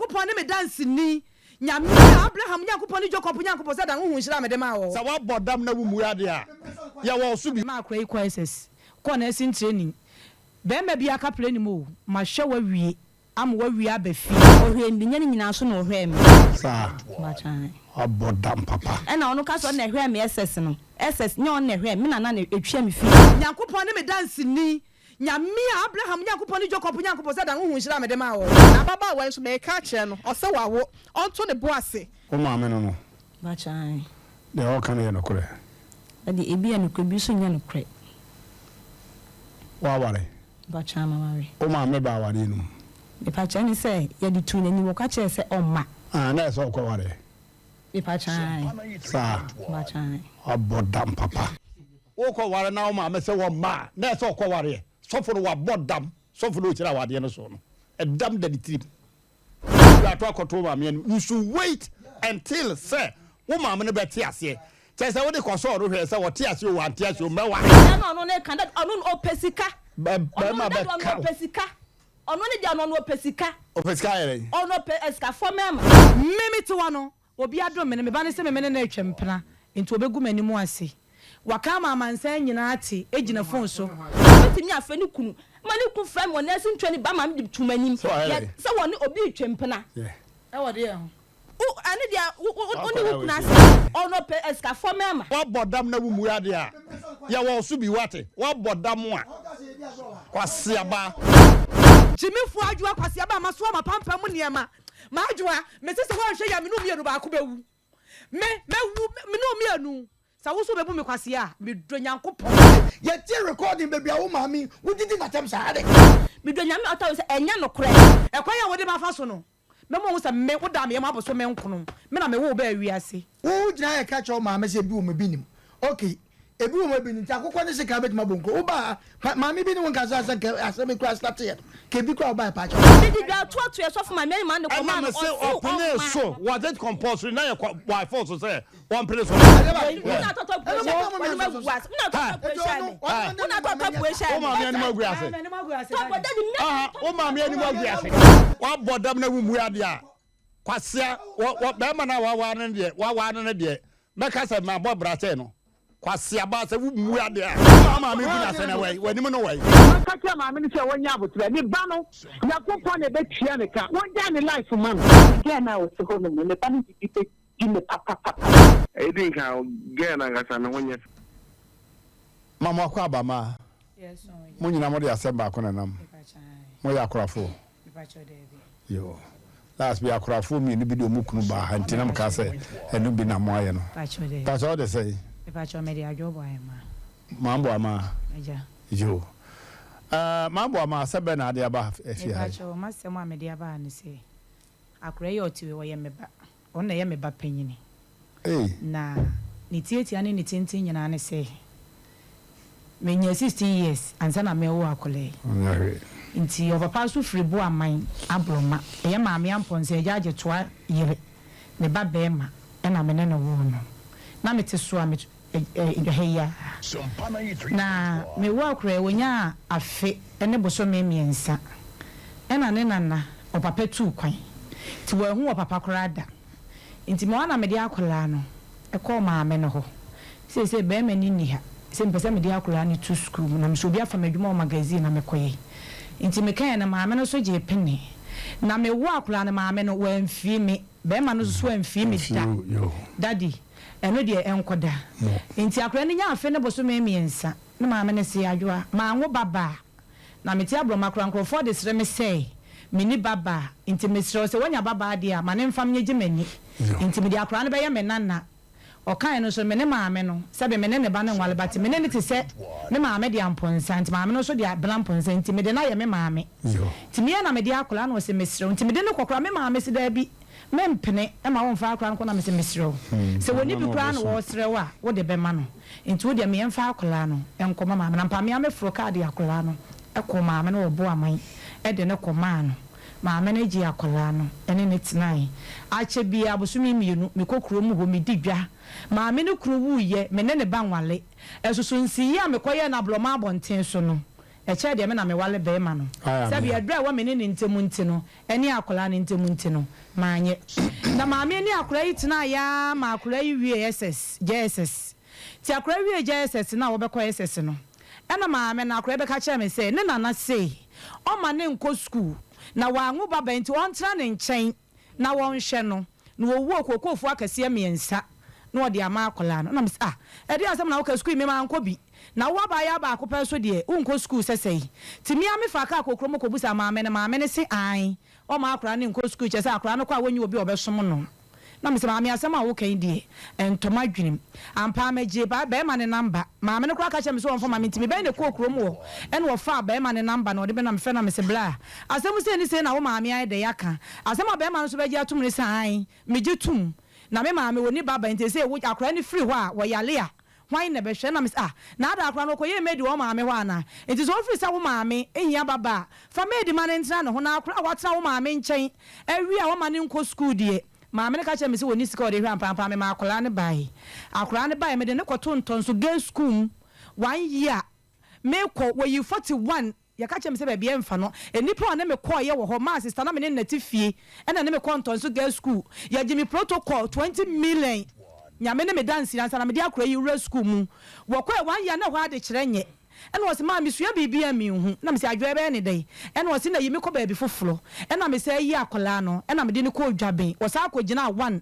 Nyankopɔn ne me danseni, Nyame a Abraham Nyankopɔn ne Jacob Nyankopɔn, sɛ dan wo ho nhyira a mede maa wɔ. Sɛ woabɔ dam na wummu ade a, yɛ wɔn so bi. Maa akora yi kɔɔ SS, kɔɔ nursing training. Barima biara kaprɛ nnim o, mahwɛ wo awie ama woawie aba fie. Ɔhwɛɛ me, nyɛ ne nyinaa so na ɔhwɛɛ me. Saa, Mpakyɛw. woabɔ dam papa. Ɛna ɔno ka sɛ ɔno na ɛhwɛɛ me SS no, SS, nyɛ ɔno na ɛhwɛɛ me, me nana na ɛtua me fee. Nyankopɔn ne me danseni, Nyame a Abraham Nyankopɔn ne Jacob Nyankopɔn, sɛ dan wo ho nhyira a mede maa wɔ. Na ababaawa yi nso, mereka akyerɛ no, ɔsɛ wawo, ɔnto ne bo ase. Wo maame no no? Mpakyɛw. Deɛ ɔka no yɛ nokorɛ? Ɛde, ebi yɛ nokorɛ, ebi nso nyɛ nokorɛ. Woaware? Mpakyɛw, maware. Wo maame ba awareɛ no mu? Mepakyɛw, ɛne sɛ yɛde too n'anim, ɔka kyerɛɛ sɛ ɔmma. Ah, na ɛsɛ sɛ ɔkɔware? Mepakyɛw. Saa? Mpakyɛw. Wabɔ dam papa. Wokɔware na wo maame sɛ wɔmma a, na ɛsɛ sɛ ɔkɔwareɛ? Sɔfo no wabɔ dam. Sɔfo no ɔkyerɛ awadeɛ no so no, ɛdam da ne tirim. Wode ato akɔto wo maame anim. You should wait until sɛ wo maame no bɛte aseɛ. Kyerɛ sɛ wode kɔsɔɔ no hwɛɛ sɛ ɔte aseɛ o wante aseɛ o, mɛware. Ɛna ɔno ne ka dɛ ɔno no ɔpɛ sika. Ɔno Bɛrima dɛ ɔno bɛka wo. ɔpɛ sika. Ɔno ne deɛ ɔno ɔpɛ sika. Ɔpɛ sika ayɛ dɛn? Ɔno ɔpɛ asikafoɔ mɛɛma. Me mete hɔ no, obi adom me no, me ba no se me me ne no retwa mpena, nti ɔbɛgu m'anim ase. Waka ama amansan nyinaa ate, gyina phone so. Ɔbɛtumi afrɛ ne kunu ma ne kunu frɛ me wɔ nursing training ba ma me de to m'anim Sɛ wayɛ yɛ dɛn? sɛ wɔne obi retwa mpena. Yeah. Ɛwɔ deɛ ho? Wo ɛne deɛ wo wo wo ne wo W'akwadaa kunu wei asɛm ɔno ɔpɛ asikafoɔ mɛɛma. Woabɔ dam na wommu adeɛ a, yɛwɔ wo so bi woate? Woabɔ dam a, kwaseaba. Gyimifoɔ adwoa kwaseaba masoa mapampam mu nneɛma madwoa mese sɛ woanhwɛ yie a me ne wo mmienu baako bɛwu. Me, mɛwu, me ne wo mmienu. Sɛ wo nso wobɛbu me kwasea a, medɔ Nyankopɔn. Yɛtie recording baabi a wo maame wo didi natɛm saa adɛn. Medɔ Nyame a ɔtɔ me sɛ ɛnyɛ nokorɛ. Ɛkwan a wode me afa so no, mɛma woahu sɛ me, wodaa me yam abosome nkono, me na mewoo wo baa wiase. Wo gyina yɛ ka kyerɛ wo maame sɛ ebi wɔ mu ebi nnim ok ebi wɔ mu ebi nnim nti akokɔ ne sekan bɛtumi abɔ nkuro wo ba ha maame bi ne wo nkasa sɛ nka asɛm yi koraa start yɛ no ka ebi koraa wo ba yɛ paa kyɛw. Mede dwa toatoa sɔfo maame anim ano Ɛna kɔmaa no mese ɔsew ɔpenee ɔmma. so, was it compulsory? Na yɛ kɔ by force sɛ ɔmpene so. Adeɛ Wo na atɔtɔ pue Ɛna hyɛ mo ka mo w'anim mmiɛnsa agu so. ase. Wo na atɔtɔ pue Eti hyɛ ɔno me. ɔno Wo ne na ne maame atɔtɔ nyɛ pue hyɛ Wo me. maame anim agu ase. Tɔpɔ daddy me Aha, wo maame anim agu ase. Wabɔ dam na wummu adeɛ a, kwasea, wɔ wɔ bɛrima no a wawaa no no deɛ, wawaa no no deɛ, mɛka sɛ mabɔ bra kyɛn no. Kwasea baa sɛ wummu adeɛ a, wo maame bu no asɛn wai, w'anim no wai. Maka kyerɛ maame no sɛ ɔnyɛ aboterɛ. Ne ba no, Nyankopɔn na ɛbɛtua ne ka. Wɔngyae ne life ma no. Me girl no a ɔte hɔ nom no, ne ba no de bi bɛdi me papapapa. Edi nkan, girl no ankasa ne ho nyɛ fɛ. Ma mo akwaaba mmaa. Mo nyinaa mode asɛm baako na ɛnam. Moyɛ akorafoɔ? Yoo. Last bi akorafoɔ mmienu bi de wɔn kunu baa ha nti na mekaa sɛ ɛno bi na moayɛ no. Pakyɛ wode sɛn? Mambo amaa? Yoo. Uh, Mambo amaa, asɛm bɛn na ade aba afie ha yi? Mepakyɛ, m'asɛm a mede aba ha ne sɛ, akora yi a ɔte hɔ yi, ɔyɛ me ba. Ɔno na ɛyɛ me ba panyini. Na ne tiatia ne ne tenten nyinaa ne sɛ, menyaa 16 years ansa na merewo akwadaa yi. Nti ɔpapa nso firi Boaman Aborɔma, ɛyɛ Maame Amponsah agya Agyetoa yere, ne ba barima ɛna me ne no woo no. Na mete so a me ha yi ara. Na mewoo akwadaa yi, ɔnyaa afe ne bosome mmiɛnsa ɛna ne nana, ɔpapa tuu kwan. Nti wanhu ɔpapa koraa da. Nti me hɔ na mede akwadaa no kɔɔ maame no hɔ. Seesei barima no nni ha. Seesei mepɛ sɛ mede akwadaa no to sukuu mu na mesɛ obi afa me adwuma wɔ magazine na mekɔyɛ. Nti mekaeɛ no maame no nso gyee pene. Na mewoo akwadaa no maame no wamfii me, barima no nso so amfii me da. Daddy, ɛno deɛ ɛnkɔ da. Nti akwadaa no nyaa afe ne bosome mmiɛnsa na maame no se, Adwoa, manwo ba baa. Na mete aborɔma koraa, nkurɔfoɔ de srɛ me sɛ, Menni babaa, enti mesrɛ wo, sɛ woanya babaa deɛ a, ma no mfa me nyegye m'ani. Enti mede akwadaa no bɛyɛ me nana. Ɔkaeɛ no nso, me ne maame no, sɛbe me ne ne ba no nware, but me ne no te sɛ me maame de ampɔnsa, nti maame no nso de abena mpɔnsa, nti mede no ayɛ me maame. Nti me ara na mede akwadaa no, ɔse mesrɛ wo, nti mede no kɔ koraa, me maame se daabi, Mempene mma womfa akora no nkɔ na mese mesrɛ wo sɛ wɔnni bi koraa na wɔresrɛ wo a wode bɛma no nti wo deɛ me yɛmfa akwadaa no nkɔ ma maame no ampa me ara meforo kaa de akwadaa no kɔɔ maame no wɔ Boaman de no kɔmaa no maame no gyee akwadaa no ne no tenae akyɛ biara bosome mmienu mekɔ kurom hɔ medi dwa maame no kunu wuiɛ me ne ne ba nwale ɛsoso nsiyie a mekɔyɛɛ no aborɔma abɔnten so no. Ɛkyɛɛ deɛ me na mewale barima no. Sɛbi ɛdɔ a ɛwɔ me ne ne ntam nti no, ɛne akwadaa no ntam nti no, manyɛ. Na maame ne akwadaa yi tenaeɛ ara ma akwadaa yi wiee SS, JSS. Nti akwadaa yi wiee JSS no a wɔbɛkɔ SS no, ɛna maame no, akwadaa yi bɛka kyerɛɛ me sɛ ne nana se ɔmma no nkɔ sukuu, na wanwo ba ba nti ɔntena ne nkyɛn na wɔnhwɛ no, na wɔwuo kookoofoɔ akɛseɛ mmiɛnsa na wɔde ama akwadaa no. Ɛna mese, ah, ɛdeɛn asɛm na woka, sukuu yi me mankɔ bi, na wo abaayewa baako pɛ nso deɛ, wonkɔ sukuu sɛsɛi. Nti me ara mefaa kaa kɔɔ kurom kɔbisaa maame no, maame no se aane, ɔmma akwadaa no nkɔ sukuu, kyerɛ sɛ akwadaa no kɔ a wɔnyi obi a ɔbɛsom no. Na mese, Maame, asɛm a woka yi deɛ, ɛntɔ m'adwenem. Ampa ara megyee barima no namba. Maame no koraa ka kyerɛɛ me sɛ ɔmfa mma me, nti mebɛn no kɔɔ kurom hɔ, ɛna ɔfaa barima no namba na ɔde bɛnam. Mefrɛ no a, mese, Bra, asɛm sei ne sei na wo maame ayɛ dɛn aka? Asɛm a barima no nso bɛgye atom ne sɛ, Aane, megye tom. Na me maame, ɔnni ba ba, nti seesei wo, akwadaa no firi hɔ a, wɔyare a, Hwan na ɛbɛhwɛ? Ɛna mese, Ah, na ada akora no ɔkɔyɛɛ maid wɔ wo maame hɔ anaa? Enti sɛ ɔfiri sɛ wo maame hia ba ba a, fa maid ma no ntena ne ho, na akora a watena wo maame nkyɛn awie a wama no nkɔ sukuu deɛ, maame no ka kyerɛɛ me sɛ ɔnni sika a ɔde hwɛ ampaampa memaa akwadaa no baeɛ. Akwadaa no baeɛ, mede no kɔtoo Ntɔnso Girls School mu one year, mekɔ, wɔyii 41 Yɛka kyerɛɛ me sɛ baabi a ɛmfa no, nnipa a ɔne me kɔeɛ wɔ hɔ, maa sista na me ne no na ɛte fie, ɛna ɛne me kɔɔ Ntɔnso Girls School. Yɛgye me protocol 20 million, Nyame ne me danseni, ansa na mede akora yi wura sukuu mu. Wɔkɔɛ one year na ɛhɔ adekyerɛ nyɛ. Ɛna ɔse maa mesua biribi a menhu. Na mese Adwoa ɛbɛyɛ ne dɛn? Ɛna ɔse na yi me kɔ baabi foforɔ. Ɛna mesan yi akwadaa no, ɛna mede no kɔɔ Dwaben. Wɔsan kɔgyinaa one.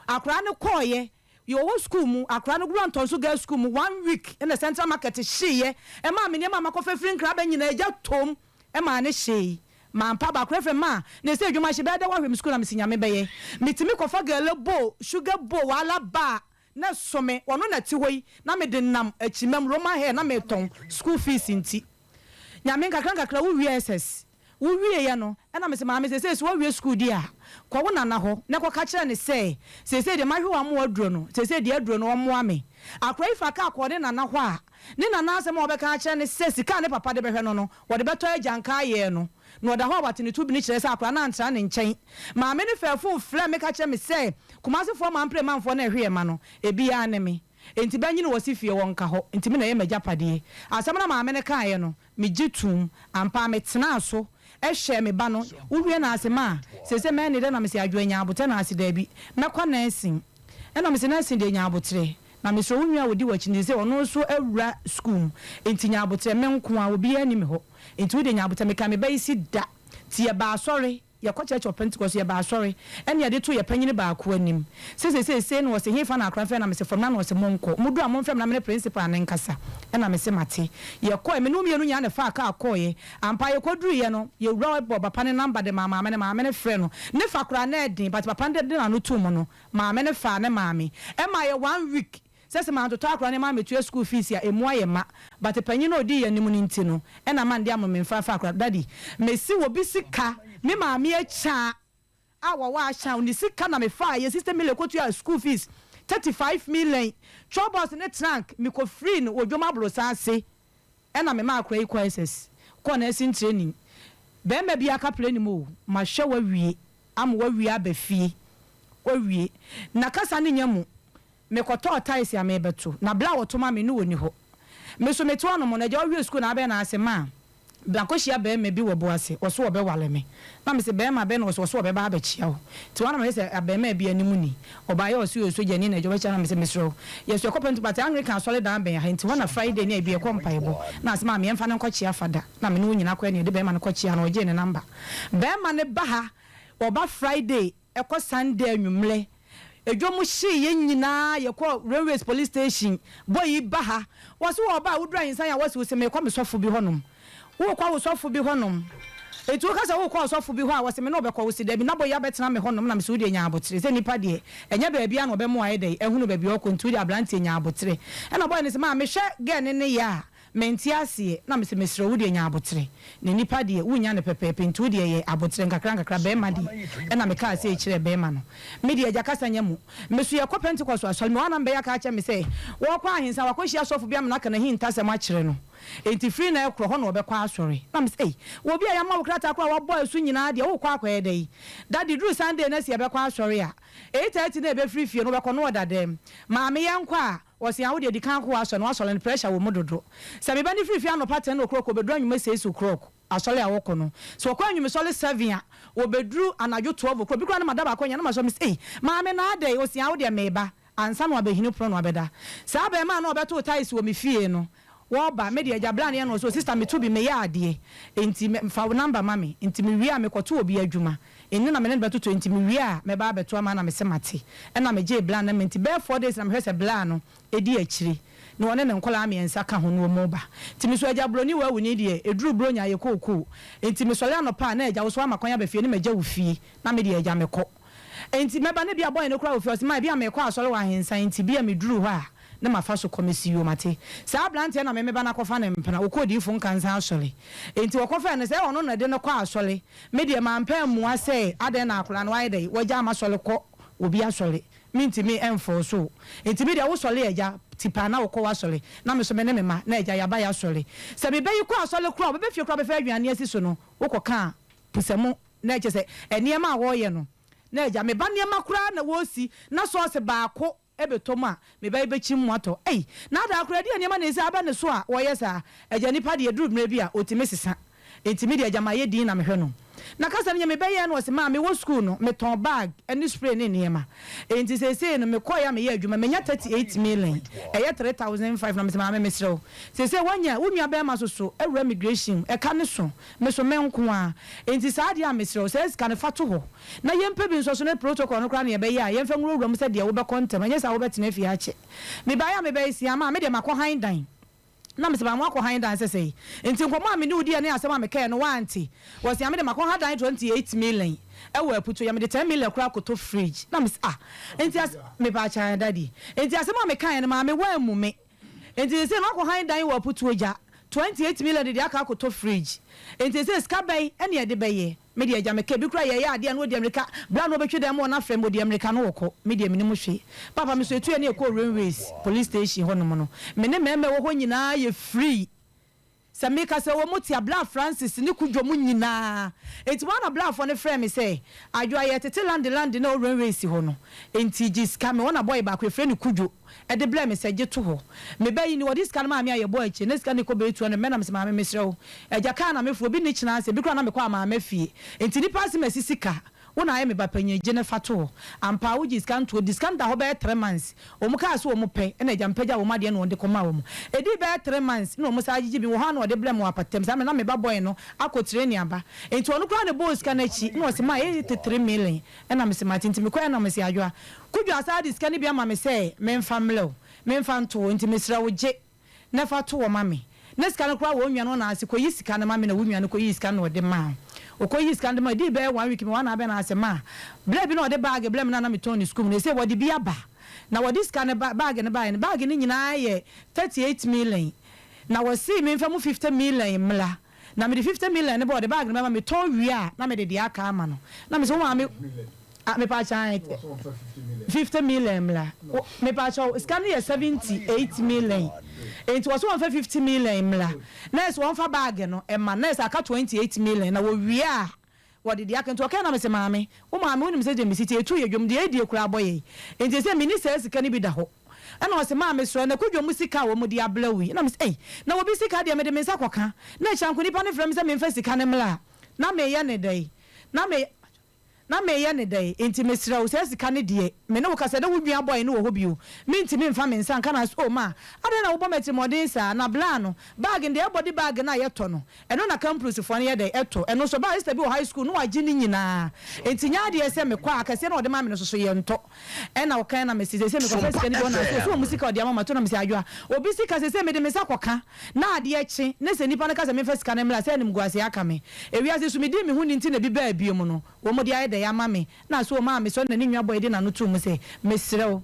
Akwadaa no kɔeɛ, Yɛwɔ school mu, akora no wura Ntɔnso girls school mu one week na central market hyeeɛ, ɛmaa me nneɛma a makɔfa firi Nkran aba nyinaa gya toom maa no hyee. Mampa aba, akora frɛ me maa na ɛsɛ adwuma hye bɛyɛ dɛ woahwɛ me school na mese Nyame bɛyɛ. Metumi kɔfa gele bowl, sugar bowl, wahala bar na ɛso me, ɔno na ɛte hɔ yi na mede nam akyimam, Roman hair na metɔn, school fees nti. Nyame nkakra nkakra wo wie SS Wo wieɛ no, ɛna mese, Maame, seesei sɛ woawie sukuu deɛ a, kɔ wo nana hɔ na kɔka kyerɛ no sɛ, seesei deɛ mahwe w'amoa aduro no, seesei deɛ aduro no, ɔmmoa me. Akwadaa yi faa kaa kɔɔ ne nana hɔ a, ne nana asɛm a ɔbɛka akyerɛ ne sɛ sika a ne papa de bɛhwɛ no no, wɔde bɛtɔ agyanka ayɛ no. Na ɔda hɔ a wate ne to bini kyerɛ sɛ akwadaa no antra ne nkyɛn. Maame no faa fon frɛɛ me ka kyerɛɛ me sɛ, Kumasefoɔ Mampre manfoɔ no a ɛhwe yɛn mma no, ebiara ne me. Enti bɛnyini wɔ se fie, wɔnka hɔ. Enti me na ɛyɛ m'agyapadeɛ. Asɛm no a maame no kaeɛ no, Megye toom. Ampa ara metenaa so hwɛɛ me ba no. Wowie no ase ma a, seesei mɛyɛ ne dɛn? Na mese, Adwoa, nya aboterɛ. Na ase, Dabi, mɛkɔ nursing. Ɛna mese, Nursing deɛ, nya aboterɛ. Na mesrɛ wo nua a ɔdi w'akyi no, seesei ɔno nso awura sukuu mu, enti nya aboterɛ. Me nko ara, obiara nni me hɔ, enti wo deɛ nya aboterɛ. Mekaa me ba yi si da. Nti yɛbaa asɔre. Yɛkɔ Church of Pentecost, yɛba asɔre, ɛna yɛde to yɛ panyini baako anim sɛ seesei sei na ɔse hefa na akora mfrɛ na mese fam na na ɔse monkɔ, modu a momfrɛ me na mene principal no nkasa, ɛna mese mate. Yɛkɔɛ, me ne wo mmienu nyinaa na ɛfaa car kɔeɛ. Ampa yɛkɔduruiɛ no, yɛwura hɔ bɔɔ papa no number de maa maame no, maame no frɛɛ no, ne fa koraa na ɛden but papa no de n'ano too mu no, maame no faa ne maame. Ɛmaa yɛ one week Sɛ sɛ mantotɔ akora no ma metua school fees a emu ayɛ ma but panyin no a ɔdii yɛn anim no nti no ɛna mande ama me mfa fa akora daddy mesi obi sika me maame akya a wɔwɔ ahyɛn ne sika na me faa yɛ sister mile kɔtua school fees 35 million chobos ne trunk mekɔ free no wɔ dwom aborosan ase ɛna me ma akora yi kɔ SS kɔ nursing training bɛrima bi aka plane mu o mahwɛ wawie ama wawie aba fie wawie na kasa no nya mu Mekɔtɔɔ tiles a merebɛto, na bere a wɔto ma me no onni hɔ. Me nso mete hɔnom no, agya ɔwie sukuu na abɛn n'ase ma makɔhyia barima bi wɔ bo ase, ɔse ɔbɛware me. Na mese barima bɛn na ɔse ɔse ɔbɛba abɛkyea wo. Nti hɔ na mehwɛ sɛ abarimaa bi anim ni. Ɔbaeɛ ɔse ɔyɛ sogyani na agya ɔbɛkyea na mese mesrɛ wo yɛso yɛkɔ Pentecost Anglican asɔredan bɛn ha nti hɔ na Friday ne abi yɛkɔ mpaebɔ. Na ase maame yɛmfa no nkɔkyea fada. Na me ne wo nyina kɔɛ na yɛde barima no kɔkyea no ɔgyee ne number. Barima no ba ha ɔba Friday Ɛkɔ Sunday anwummerɛ, edwom hyee yɛn nyinaa, yɛkɔ Railways police station, boy yi ba ha, wɔse wɔɔba a woduru ahensan a wɔse wose meekɔ me sɔfo bi hɔnom, wookɔ wo sɔfo bi hɔnom, enti woka sɛ wookɔ ɔsɔfo bi hɔ a wɔse me ne wo bɛkɔ, wose dabi, na boy yi abɛtena me hɔnom na mese wodeɛ nya abotere, sɛ nipa deɛ ɛnyɛ baabiara na ɔbɛma wayɛ dɛn ahunu baabi a ɔɔkɔ nti wodeɛ abranteɛ nya abotere, ɛna boy no se maa mehwɛ girl no nneyɛɛ a Mente aseɛ, na mese mesrɛ wo deɛ nya aboterɛ, na nipa deɛ wonnya no pɛpɛɛpɛ nti wo deɛ yɛ aboterɛ nkakra nkakra, bɛɛma deɛ, ɛna mekaa sei kyerɛɛ bɛɛma no, me deɛ agya kasa nyɛ mu, me so yɛkɔ Pentecost asɔre, me hɔ a na mbɛyɛ aka akyerɛ me sɛ wɔɔkɔ ahensa wakɔ hyia sɔfo bi ama no aka n'ahintasɛm akyerɛ no, enti firi na ɛkorɔ hɔ na ɔbɛkɔ asɔre, na mese ei, wɔ obi a yɛama wo krataa koraa a wabɔ asu nyinaa deɛ wookɔ akɔyɛ dɛn, daddy duru Sunday na si yɛbɛkɔ asɔre a, 8:30 na yɛbɛfiri fie no wobɛkɔ na ɔda dɛm, maame yɛnkɔ a. Ɔse ah wodeɛ dikan kɔ w'asɔre na w'asɔre no pressure wɔ mu dodo. Sɛ me ba no firi fie anɔpa ten o'clock ɔbɛduru anwummerɛ seis o'clock asɔre a wɔkɔ no. Sɛ ɔkɔ anwumesɔre seven a ɔbɛduru anadwo 12 o'clock. Bi koraa no mada baako anya na masɔre mese ei maame na adɛn? Ɔse ah wodeɛ meba ansa na wabɛhini pono na wabɛda. Saa abarimaa no a ɔbɛtoo tiles wɔ me fie no wɔba me deɛ agya bra no yɛ no ɔse oh sister meto bi meyɛ adeɛ nti me fa wo number ma me nti me wie a mekɔto obi adwuma Eno na me ne no bɛtoto nti me wie a mɛba abɛto ama na mese mate ɛna me gyee bla no ma nti bɛyɛ 4 days na mehwɛ sɛ bla no ɛdi akyire na ɔne ne nkwadaa miɛnsa ka ho na ɔmu ba nti me so agya broni wawuni deɛ ɛduru bronya ayɛ kookoo nti me sɔre anɔpa a na agya wo so ama kwan aba fie ne magya wo fie na me deɛ agya mekɔ nti mɛba na ebia boy no koraa wɔ fie ɔse ma ebia mekɔ asɔre wɔ ahensan nti bia me duru hɔ a na mafa so kɔ mesi yoo mate saa abranteɛ na me meba no akɔfa no mpena ɔkɔ odiyifo nkansa asɔre nti wɔkɔfɛɛ no sɛ ɔno na ɛde no kɔ asɔre Me deɛ mampɛ ammua sɛ adɛn na akwadaa no wayɛ dɛn wagyaa m'asɔre kɔ obi asɔre mentumi ɛnfɔɔso wo nti me deɛ wo sɔre agya tipaa na wokɔ w'asɔre na me nso me ne me mma na agya yɛaba y'asɔre sɛ me bɛyi kɔ asɔre koraa ɔbɛba fie koraa bɛfa aduane asi so no wokɔ ka pusɛmo na ɛkyɛ sɛ nneɛma a wɔyɛ no na agya me ba nneɛma koraa na wɔsi na sɔɔse baako Ɛbɛtɔ mu a, me ba yi bɛkyim mu atɔ. Ei! Na adaa koraa, ɛdeɛn nneɛma na ɛsi aba ne so a wɔyɛ saa? Agya, nipa deɛ, ɛduru mmerɛ bi a, ɔtumi sesa. Enti me deɛ, agya, mayɛ dinn na mehwɛ no. Na kasa no nyɛ me bɛyɛɛ no, ɔse, Maa, mewɔ sukuu no, metɔn bag ne spray ne nneɛma. Enti seesei no, mekɔeɛ a meyɛɛ adwuma, manya 38 million, ɛyɛ 3,005. Na mese, Maame, mesrɛ wo, seesei woanya, wo nua barima nso so awura migration mu, ɛka no so, me so me nko ara. Enti saa deɛ a, mesrɛ wo, saa sika no, fa to hɔ. Na yɛmpɛ bi nso so ne protocol no koraa na yɛbɛyɛ a yɛmfa nwurawura mu sɛ deɛ wobɛkɔ ntɛm ɛnyɛ saa wobɛtena fie akyɛ. Mebaeɛ a mebɛyɛ sia maa me deɛ makɔ han dan na mese maa moakɔ han dan sɛ sɛi nti nkɔmmɔ a me ne wo diiɛ ne asɛm a mekaeɛ no woante wɔse a me deɛ makɔ ha dan 28 million ɛwɔ aputo yɛ mede 10 million koraa kɔtɔ fridge na mese ah nti as mepaakyɛw daddy nti asɛm a mekaeɛ no maame woammu me Enti sesei no wakɔ han dan wɔ aputuo gya, 28 million de deɛ aka akɔtɔ fridge. Enti sesei sika bɛn ɛne yɛde bɛyɛ? Me deɛ agya meka ebi koraa yɛyɛ adeɛ a na ɔdi amirika, berɛ a na ɔbɛtwi dan mu hɔ no afrɛ me ɔdi amirika na ɔkɔ, me deɛ menim hwee. Papa me so ɛtuiɛ ne yɛkɔɔ railways police station hɔ nom no, me ne mmarima ɛwɔ hɔ nyinaa yɛ free. Sɛ meka sɛ wɔn tia Bla Francis ne Kudwo mo nyinaa. Enti wɔn na Blafoɔ no frɛɛ me sɛ, Adwoa yɛretete Lande Lande na owura nwura si hɔ no, enti gye sika. Me hɔ na bɔe baako yɛfrɛ no Kudwo de brɛɛ me sɛ gye to hɔ. Me ba yi ni, wɔde sika no maa me a yɛbɔɔ akyire na sika no rekɔ bɛyɛ 200 mɛ na mese maame mesrɛ wo, agya kaa na meforo, obi nni kyena ase, ebi koraa na mekɔ amaama fie, enti nnipa ase masi sika. Wo na ayɛ me ba panyin, gye no fa to hɔ. Ampa ara wogyee sika no too hɔ. Sika no da hɔ bɛyɛ 3 months. Wɔn kaa sɛ wɔn pɛ, ɛna agya mpagyaa wɔn adeɛ na wɔde kɔmaa wɔn. Ɛdii bɛyɛ 3 months na wɔn san gyegye bi wɔ hɔ ara na wɔde brɛɛ me wɔ apatam. Saa mmerɛ no na me ba boy no akɔ training aba. Enti ɔno koraa na ɛbɔɔ sika no akyi na ɔse ma ɛyɛ 3 million. Ɛna mese mate. Nti mekɔeɛ na mese Adwoa, Kudwo asan de sika no bi ama me sɛ memfa mmrɛ wo, memfa nto hɔ, nti mesrɛ wo gye. na fa to hɔ ma me. Na sika no koraa wɔ wo nua no nan ase, kɔyi sika no ma me na wo nua no kɔyii sika no na ɔde maa wo. Ɔkɔyii sika no de maa, ɛdii bɛyɛ one week mewɔ ha na abɛn ase maa berɛ bi na ɔde baage brɛɛ me na na metɔn no sukuu mu no, seesei wɔde bi aba. Na wɔde sika no ba, baage no baeɛ no, baage no nyinaa yɛ 38 million, na wɔsee memfa mu 50 million mmra. Na mede 50 million no ba ɔde bag no bɛma me tɔn wie a na mede deɛ aka ama no na mese wo maame ah mepaakyɛ 50 million mmra mepaakyɛ sika no yɛ 78 million enti wɔso wɔmfa 50 million mmra na ɛsɛ wɔmfa bag no ɛma na ɛsɛ aka 28 million na wɔwie a wɔde deɛ aka nti ɔkae na mese maame wo maame wonim sɛ deɛ mesi tie etu yɛ dwom deɛ edie koraa bɔ yɛn nti sɛ menni saa sika no bi da hɔ Ɛna ɔse maa mesrɛ na kudwo mu sika a wɔn de abrɛ wo yi ɛna mese ei na obi sika deɛ mede me nsa kɔka na akyianko nipa no frɛ me sɛ menfa sika no mmra a na meyɛ no dɛn na me na meyɛ no dɛn nti mesrɛ wo saa sika no deɛ me ne wo kasa na wo nua bɔe no wɔ hɔ bio mentumi mfa me nsa nka na ɔse oh ma adɛn na wobɔ me atirimuɔden saa na bla no bag no deɛ ɛbɔde bag no a yɛtɔ no ɛno na kamprusfoɔ no yɛ dɛn ɛtɔ ɛno nso ɔbaa sister bi wɔ high school na wagye ne nyinaa nti nyɛ adeɛ sɛ mekɔ a akɛseɛ na ɔde ma me no nso so yɛntɔ Ɛna ɔkae na mese seesei mekɔfa sika no bi ɔna ɔse ɔmu sika ɔde ama mato na mese Adwoa obi sika seesei mede me nsa kɔka na adeɛ kye ne sɛ nipa no ka sɛ memfa sika no mmra sɛ animguaseɛ aka me ewiase so medii me ho ni nti na ebi baa biom no wɔn de ayɛ dɛn ama me na so ɔmaa me sɔre na ne nua bɔe de n'ano too mu sɛ mesrɛ wo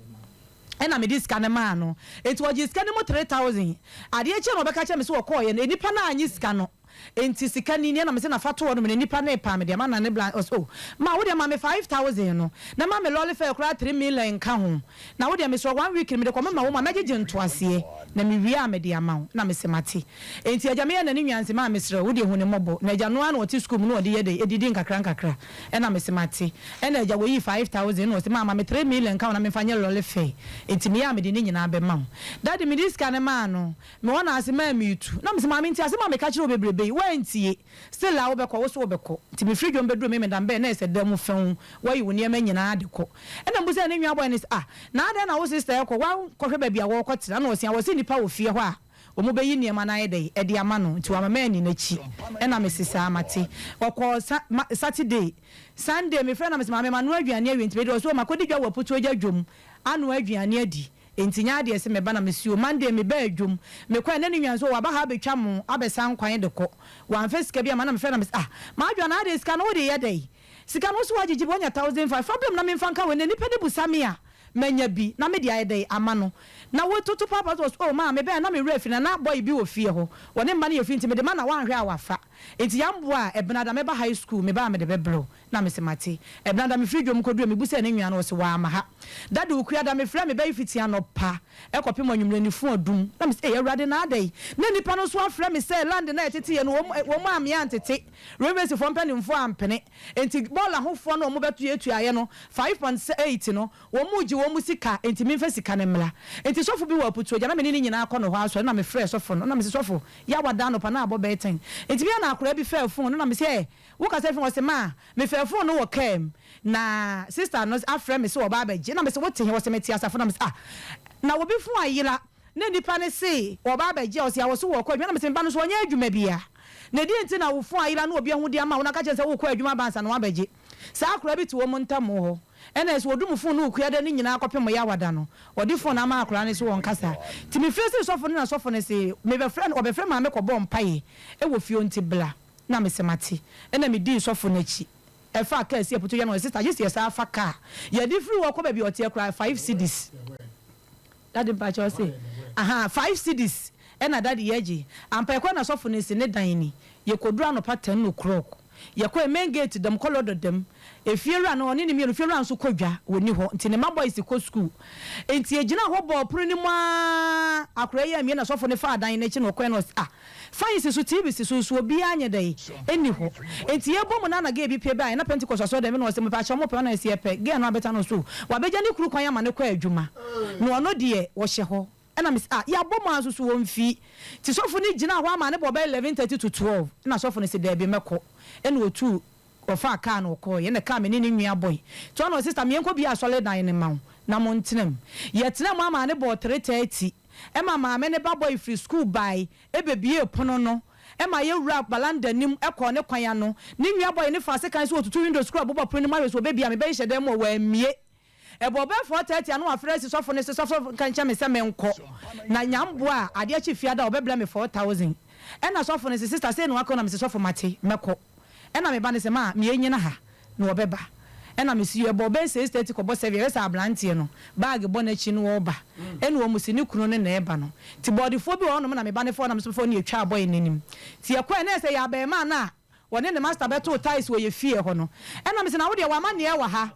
ɛna mede sika no maa no enti ɔgyee sika no mu 3000 adeɛ kye na ɔbɛka kyerɛ me sɛ ɔkɔɔeɛ no nipa no annye sika no. Enti sika ni ni ɛna mese na fa to hɔ nom na nipa no repaa me deɛ ma nane bla ɔse oh ma wo deɛ ma me 5000 no na ma me lɔre fare koraa 3 million nka ho na wo deɛ mesrɛ wo one week no mede kɔ mema wo ma mɛgyegye ntoaseɛ na me wie a mede ama wo na mese mate enti agya meyɛ nane nwanse maa mesrɛ wo deɛ hu ne mmɔbɔ na agya no ara na ɔte school mu na ɔde yɛ dɛn ɛdidi nkakra nkakra ɛna mese mate ɛna agya wɔyii 5000 ɛna ɔse ma ma me 3 million nka ho na memfa nyɛ lɔre fare enti meyɛ a mede ne nyinaa bɛma wo daddy mede sika no maa no Mewɔ no ase maa meretu. Na mese, Maame, nti asɛm a meka kyerɛ wo bebrebe yi, woantie? Still a wobɛkɔ, wo so wobɛkɔ. Nti mefiri dwom bɛduruu Memedam bɛɛ na ɛsɛ da mu fɛw, woayi wo nneɛma nyinaa de kɔ. Ɛna mebisaa ne nua boy no sɛ, Ah, na adɛn na wo sister rekɔ? Woankɔhwɛ baabi a wɔrekɔtena? Ɛna ɔse, Wɔse nnipa wɔ fie hɔ a wɔbɛyi nneɛma no ayɛ dɛn de ama no, nti wama manni n'akyi. Ɛna mese, Saa, mate. Ɔkɔɔ sa, ma, Saturday. Sunday, mefrɛɛ no na mese, Maame, manoa aduane awie, nti mede, ɔse, Oh, makɔdi dwa wɔ Aputuogya dwom anoa aduane adi. Enti nyɛ adeɛ sɛ meba na mesi o. Monday mebaa dwom. Mekɔɛ na ne nua nso waba ha abɛtwa mo abɛsa nkwan de kɔ. Wamfa sika bi amma na mefrɛ no na mese ah Madwoa na adeɛ sika no wode yɛ dɛn? Sika no wose woagyegye bi woanya 1005 fa brɛ me na memfa nka wei na nipa no busa me a manya bi na mede ayɛ dɛn ama no. Na wototo paapa so ɔse oh maa mebɛɛ na me werɛ afi na na boy bi wɔ fie hɔ wɔne mma no yɛ fie nti mede ma na woanhwɛ a wafa. Enti yamboa a ɛbenada mɛba high school meba a mede bɛbrɛ wo. Na mese mate. Ɛbenada mefiri dwom kɔdurui mebusaa ne nua no ɔse wamma ha. Daddy Okuada mefrɛɛ me ba yi fiti anɔpa kɔpem anwummerɛ ne fon adum. Na mese ei Awurade na adɛn? Na nnipa no nso afrɛ me sɛ land no a yɛteteeɛ no wɔn wɔn ammea antete, railways foɔ mpanimfoɔ ampene. Enti bɔɔla ho foɔ no a wɔbɛtuatuaeɛ no 5.8 no wɔn regye wɔn sika enti memfa sika no mmra. Enti sɔfo bi wɔ Aputuogya na me ne ne nyinaa kɔ no hɔ asɔre na mefrɛɛ sɔfo no na mese sɔfo Yawa da anɔpa na abɔ bɛyɛ ten. Enti me a na akwadaa bi faa fon no na mese eh Wo kasa fi hɔ se ma me fɛ phone no wɔ car mu na sister no afrɛ me se ɔba abɛgye na me se wote he ɔse mete asafo na me se ah na obi phone ayera na nipa no se ɔba abɛgye a ɔse a ɔse wɔkɔ adwuma na me se me ba no so ɔnyɛ adwuma bia na deɛ nti na wo phone ayera na obi ahu de ama wo na ka kyerɛ no sɛ wokɔ adwuma aba ansa na wabɛgye saa akora bi te wɔn ntam hɔ ɛna ɛsɛ wɔdum phone no okuada no nyinaa kɔpem yawada no ɔde phone ama akora no se wɔnkasa nti me frɛ se sɔfo no na sɔfo no se mebɛfrɛ no ɔbɛfrɛ maame kɔbɔ mpaeɛ ɛwɔ fie nti bla. Na mese mate. Ɛna medii sɔfo no akyi faa kaa si aputo yɛ no sister gye sɛ yɛsan fa kaa yɛde firi hɔ kɔ baabi a ɔteɛ koraa five cedis daddy mpakyɛ ɔse ahaa five cedis ɛna daddy yɛgye ampa yɛkɔɛ na sɔfo no se ne dan ni yɛkɔduru anɔpa ten o'clock yɛkɔɛ main gate dam kɔlɔdɔ dam efie wura no ɔne ne mmienu fie wura nso kɔ dwa wɔnni hɔ nti ne mma boys kɔ school nti yɛgyina hɔ bɔɔ pono no mu aa akora yi ammie na sɔfo no faa dan no akyi na ɔkɔɛ na ɔse ah Fan si so, TV si so, nso obiara nyɛ dɛn? Nni hɔ. Enti yɛbɔ mu no na girl bi pue baeɛ, na Pentecost asɔredan mu na ɔse, Mepakyɛw mopɛ ɔno a? Yɛse yɛpɛ. Girl no abɛta no so, wabɛgya ne kunu kwan ama no kɔ adwuma, na ɔno deɛ ɔhyɛ hɔ. Ɛna mese, Ah, yɛabɔ mu ara nso so ɔmfii. Nti sɔfo no gyinaa hɔ ama no bɔɔ bɛyɛ 11:30 to 12, ɛna sɔfo no se, Daabi, mɛkɔ. Ɛna ɔtuu, ɔfaa kaa na ɔkɔeɛ, ɛna kaa me ne ne nua bɔe. Nti ɔno ɔse, Sister, meɛnkɔ bue asɔredan no mma wo na montena mu. Yɛtenaa mu ama no bɔɔ 3:30. Ɛma maame ne ba bɔe firi sukuu bae bɛbuee pono no ma yɛwuraa balanda no mu kɔɔ ne kwan ano. Ne nua bɔe no faa sekan sɛ ɔtutu windows koro a ɛbobɔ pono no mu ahwɛ sɛ ɔbɛbue a mebɛhyehyɛ dan mu a wammue. Ɛbɔɔ bɛyɛ 4:30 a na wafrɛ asi sɔfo no se sɔfo nka nkyerɛ me sɛ menkɔ na Nyamboa a adeɛ kye fiada a ɔbɛbrɛ me 4000. Ɛna sɔfo no se sister sei na waka o na mese sɔfo mate mɛkɔ. Ɛna me ba no se, Ma menyina ha na ɔbɛba. Ɛna me se, Yɛbɔɔ bɛyɛ 6:30 kɔbɔ 7, yɛhwɛ sɛ abranteɛ no, bag bɔ n'akyi na ɔreba. Ɛna wɔn se, ne kunu no na ɛreba no. Nti bɔɔdefoɔ bi wɔ hɔnom na me ba no fa hɔ na me nso mefa hɔ na yɛtwaa bɔe no anim. Nti yɛkɔɛ na ɛyɛ sɛ ɛyɛ abarimaa no a ɔne ne master bɛtoo tiles wɔ yɛ fie hɔ no. Ɛna me se, Na wo deɛ w'amanneɛ wɔ ha?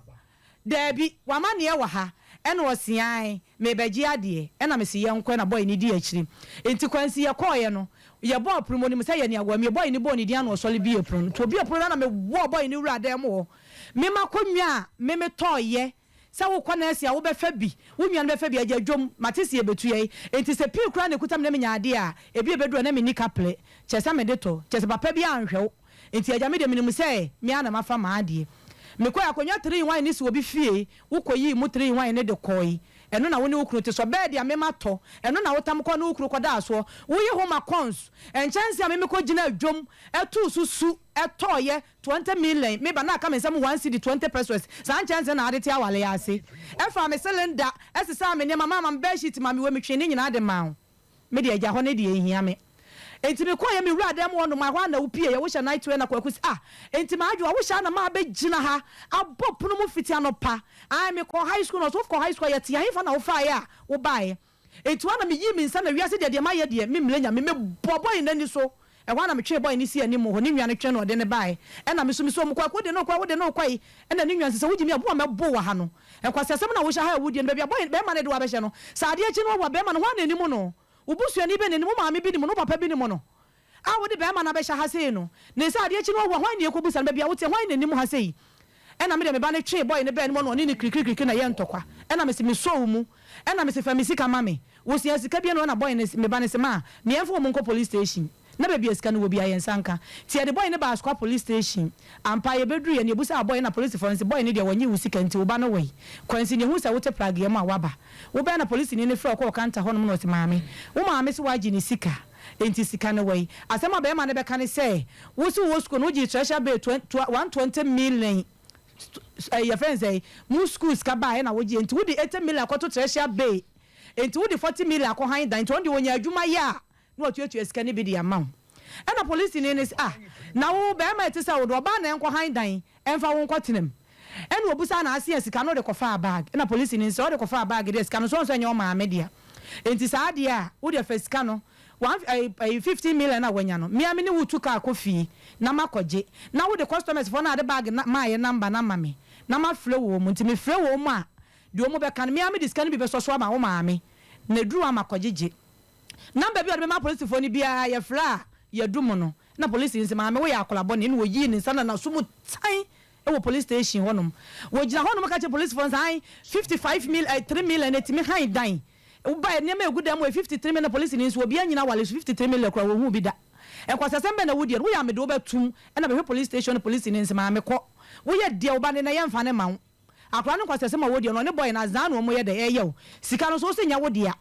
Daabi, w'amanneɛ wɔ ha. Ɛna ɔse ae, merebɛgye adeɛ. Ɛna mese yɛnkɔ, ɛna boy no dii akyire. Nti Kwansi yɛkɔeɛ no, yɛbɔɔ pono mu, ɔnim sɛ yɛne Aguamie. Boy no bɔɔ ne din ana ɔsɔre buee pono no. Nti ɔbuee pono no ana mebɔɔ boy no wuraa dan mu hɔ. Me m'akonnwa a me metɔeɛ sɛ wokɔ nurse a wobɛfa bi, wo nua no bɛfa bi, agya dwom, mate sɛ yɛbɛtu yɛn. Nti sɛ pii koraa na ɛkuta me na menya adeɛ a, ebi a ɛbɛduru a na menni kaplɛ, kyerɛ sɛ mede tɔ, kyerɛ sɛ papa biara anhwɛ wo. Enti agya me deɛ menim sɛ me ara na mafa m'adeɛ. Mekɔe akonnwa three in one no si obi fie, wokɔyii mu three in one no de kɔe. Ɛno na wo ne wo kunu te so. Bed a me matɔ, ɛno na wotam kɔ ne wo kunu kɔdaa soɔ. Woyi ho ma cons. Nkyɛnse a me mekɔgyinaa dwam too so su tɔeɛ 20 million, me ba na aka me nsam one cedi 20 pesewas. Saa nkyɛnse no na ade te awale ase. Ɛfaa me cylinder, ɛsesaa me nneɛma, maa me bed sheet maa me wei, metwee ne nyinaa de maa wo. Me deɛ gya hɔ no deɛ ɛnhia me. Enti me kɔeɛ me wuraa dan mu hɔ nom a ɛhɔ ara na wo pieeɛ wo hyɛ night wear na Kwaku se ah enti m'adwoa wo hyɛ a na mabɛ gyina ha abɔ pono mu fiti anɔpa ae me kɔɔ high school na ɔse wo kɔɔ high school a yɛte ahefa na wo faeɛ a wo baeɛ enti hɔ ara na me yii me nsa na wiase deɛ deɛ mayɛ deɛ me mmrɛ Nyame me bɔ bɔe no ani so. Ɛhɔ ara na metwee boy no sii anim hɔ, ne nua no twɛn na ɔde no baeɛ. Ɛna me nso mesɔɔ mu, Kwaku wode no rekɔ a, wode no rekɔ he? Ɛna ne nua no se, Sɛ wogye me a, bo a mɛbo wo wɔ ha no. Nkwaseasɛm na wohyɛ ha a wodie no, baabi a boy, bɛrima no de wo abɛhyɛ no, sɛ adeɛ kye na wawu a, bɛrima no, hwan na ɛnim no? Wo busuani bɛn na ɛnim, wo maame bi nim no, wo papa bi nim no? A wode bɛrima no abɛhyɛ ha sei no, ne sɛ adeɛ kye na wawu a, hwan na ɛkɔbusa no? Baabi a woteɛ, hwan na ɛnim ha sei? Ɛna me deɛ me ba no twee boy no bɛɛ no mu ɛna ɔne no kirikirikirikiri na ɛyɛ ntɔkwa ɛna mese me sɔ wo mu ɛna mese fa me sika ma me wosia sika bia no ɛna boy no me ba no se ma me yɛnfa wɔn nkɔ police station na baabi a sika no wɔ bia yɛn nsa nka nti yɛde boy no baa Asokwa police station ampa yɛbɛduru yɛ no yɛbusaa boy no na policefoɔ no se boy no deɛ wɔnye wo sika nti wo ba no wɔ yi kwansi ne yɛhu sɛ wote prageɛ mu a waba wo bɛn na policeni no frɛ ɔkɔɔ counter hɔnom na ɔse maame wo maame se wagye ne sika Enti sika no wai? Asɛm a bɛɛma no bɛka ne sɛ, wo se wowɔ sukuu no wogyee treasure bill 120 million, ɛɛ yɛfrɛ no sɛn, mo sukuu sika baeɛ na wogyeɛ, nti wode 80 million akɔto treasure bill, enti wode 40 million akɔ han dan, nti ɔno deɛ ɔnya adwuma yɛ a na watuatua sika no bi de ama wo. Ɛna polisini no se, ah, na wo bɛɛma a ɛte sɛ wo de, ɔbaa na ɛnkɔ han dan ɛmfa wo nkɔtena mu. Ɛna ɔbusaa no ase a sika no ɔde kɔfaa bag, ɛna polisini no sɛ ɔde kɔfaa bag deɛ sika no nso ɔnso ɛnyɛ ɔmaame dea, enti saa adeɛ a wodeɛ fa sika no one ɛyi ɛyi 15 million a wanya no mea me ne wo tu car kɔ fie na makɔ gye na wode customers foɔ no a ade bag no maaeɛ number no ama me na mafrɛ wɔn nti mefrɛ wɔn a deɛ wɔn bɛka no mea mede sika no bi bɛsɔ so ama wo maame na ɛduru hɔ a makɔ gyegye. Number bi a ɔde bɛma apolisifoɔ no biara yɛfrɛ a yɛdum no. Na polisini no se, Maame woyɛ akwadaa bɔne. Ɛna ɔyii ne nsa na n'aso mu tan wɔ police station hɔnom. Wɔgyina hɔnom ka kyerɛ polisifoɔ no sɛ, Ae, 55 mil, eh, 3 million ɛtumi han dan. Wobaeɛ nneɛma a ɛgu dan mu yɛ 53 million. Na polisini nso, obiara nnyina awale so, 53 million koraa wɔnhuu bi da. Nkwaseasɛm bɛn na wodie no? Woyɛ a mede wo bɛtom. Ɛna bɛhwɛ police station no polisini no se, Maame kɔ. Woyɛ deɛ wo ba no nnɛ yɛmfa no mma wo. Akora no nkwasiasɛm a wɔdi no ɔne boy no azaa na ɔmo yɛ dɛ ɛyɛ wo sika no nso wose nyɛ wo dea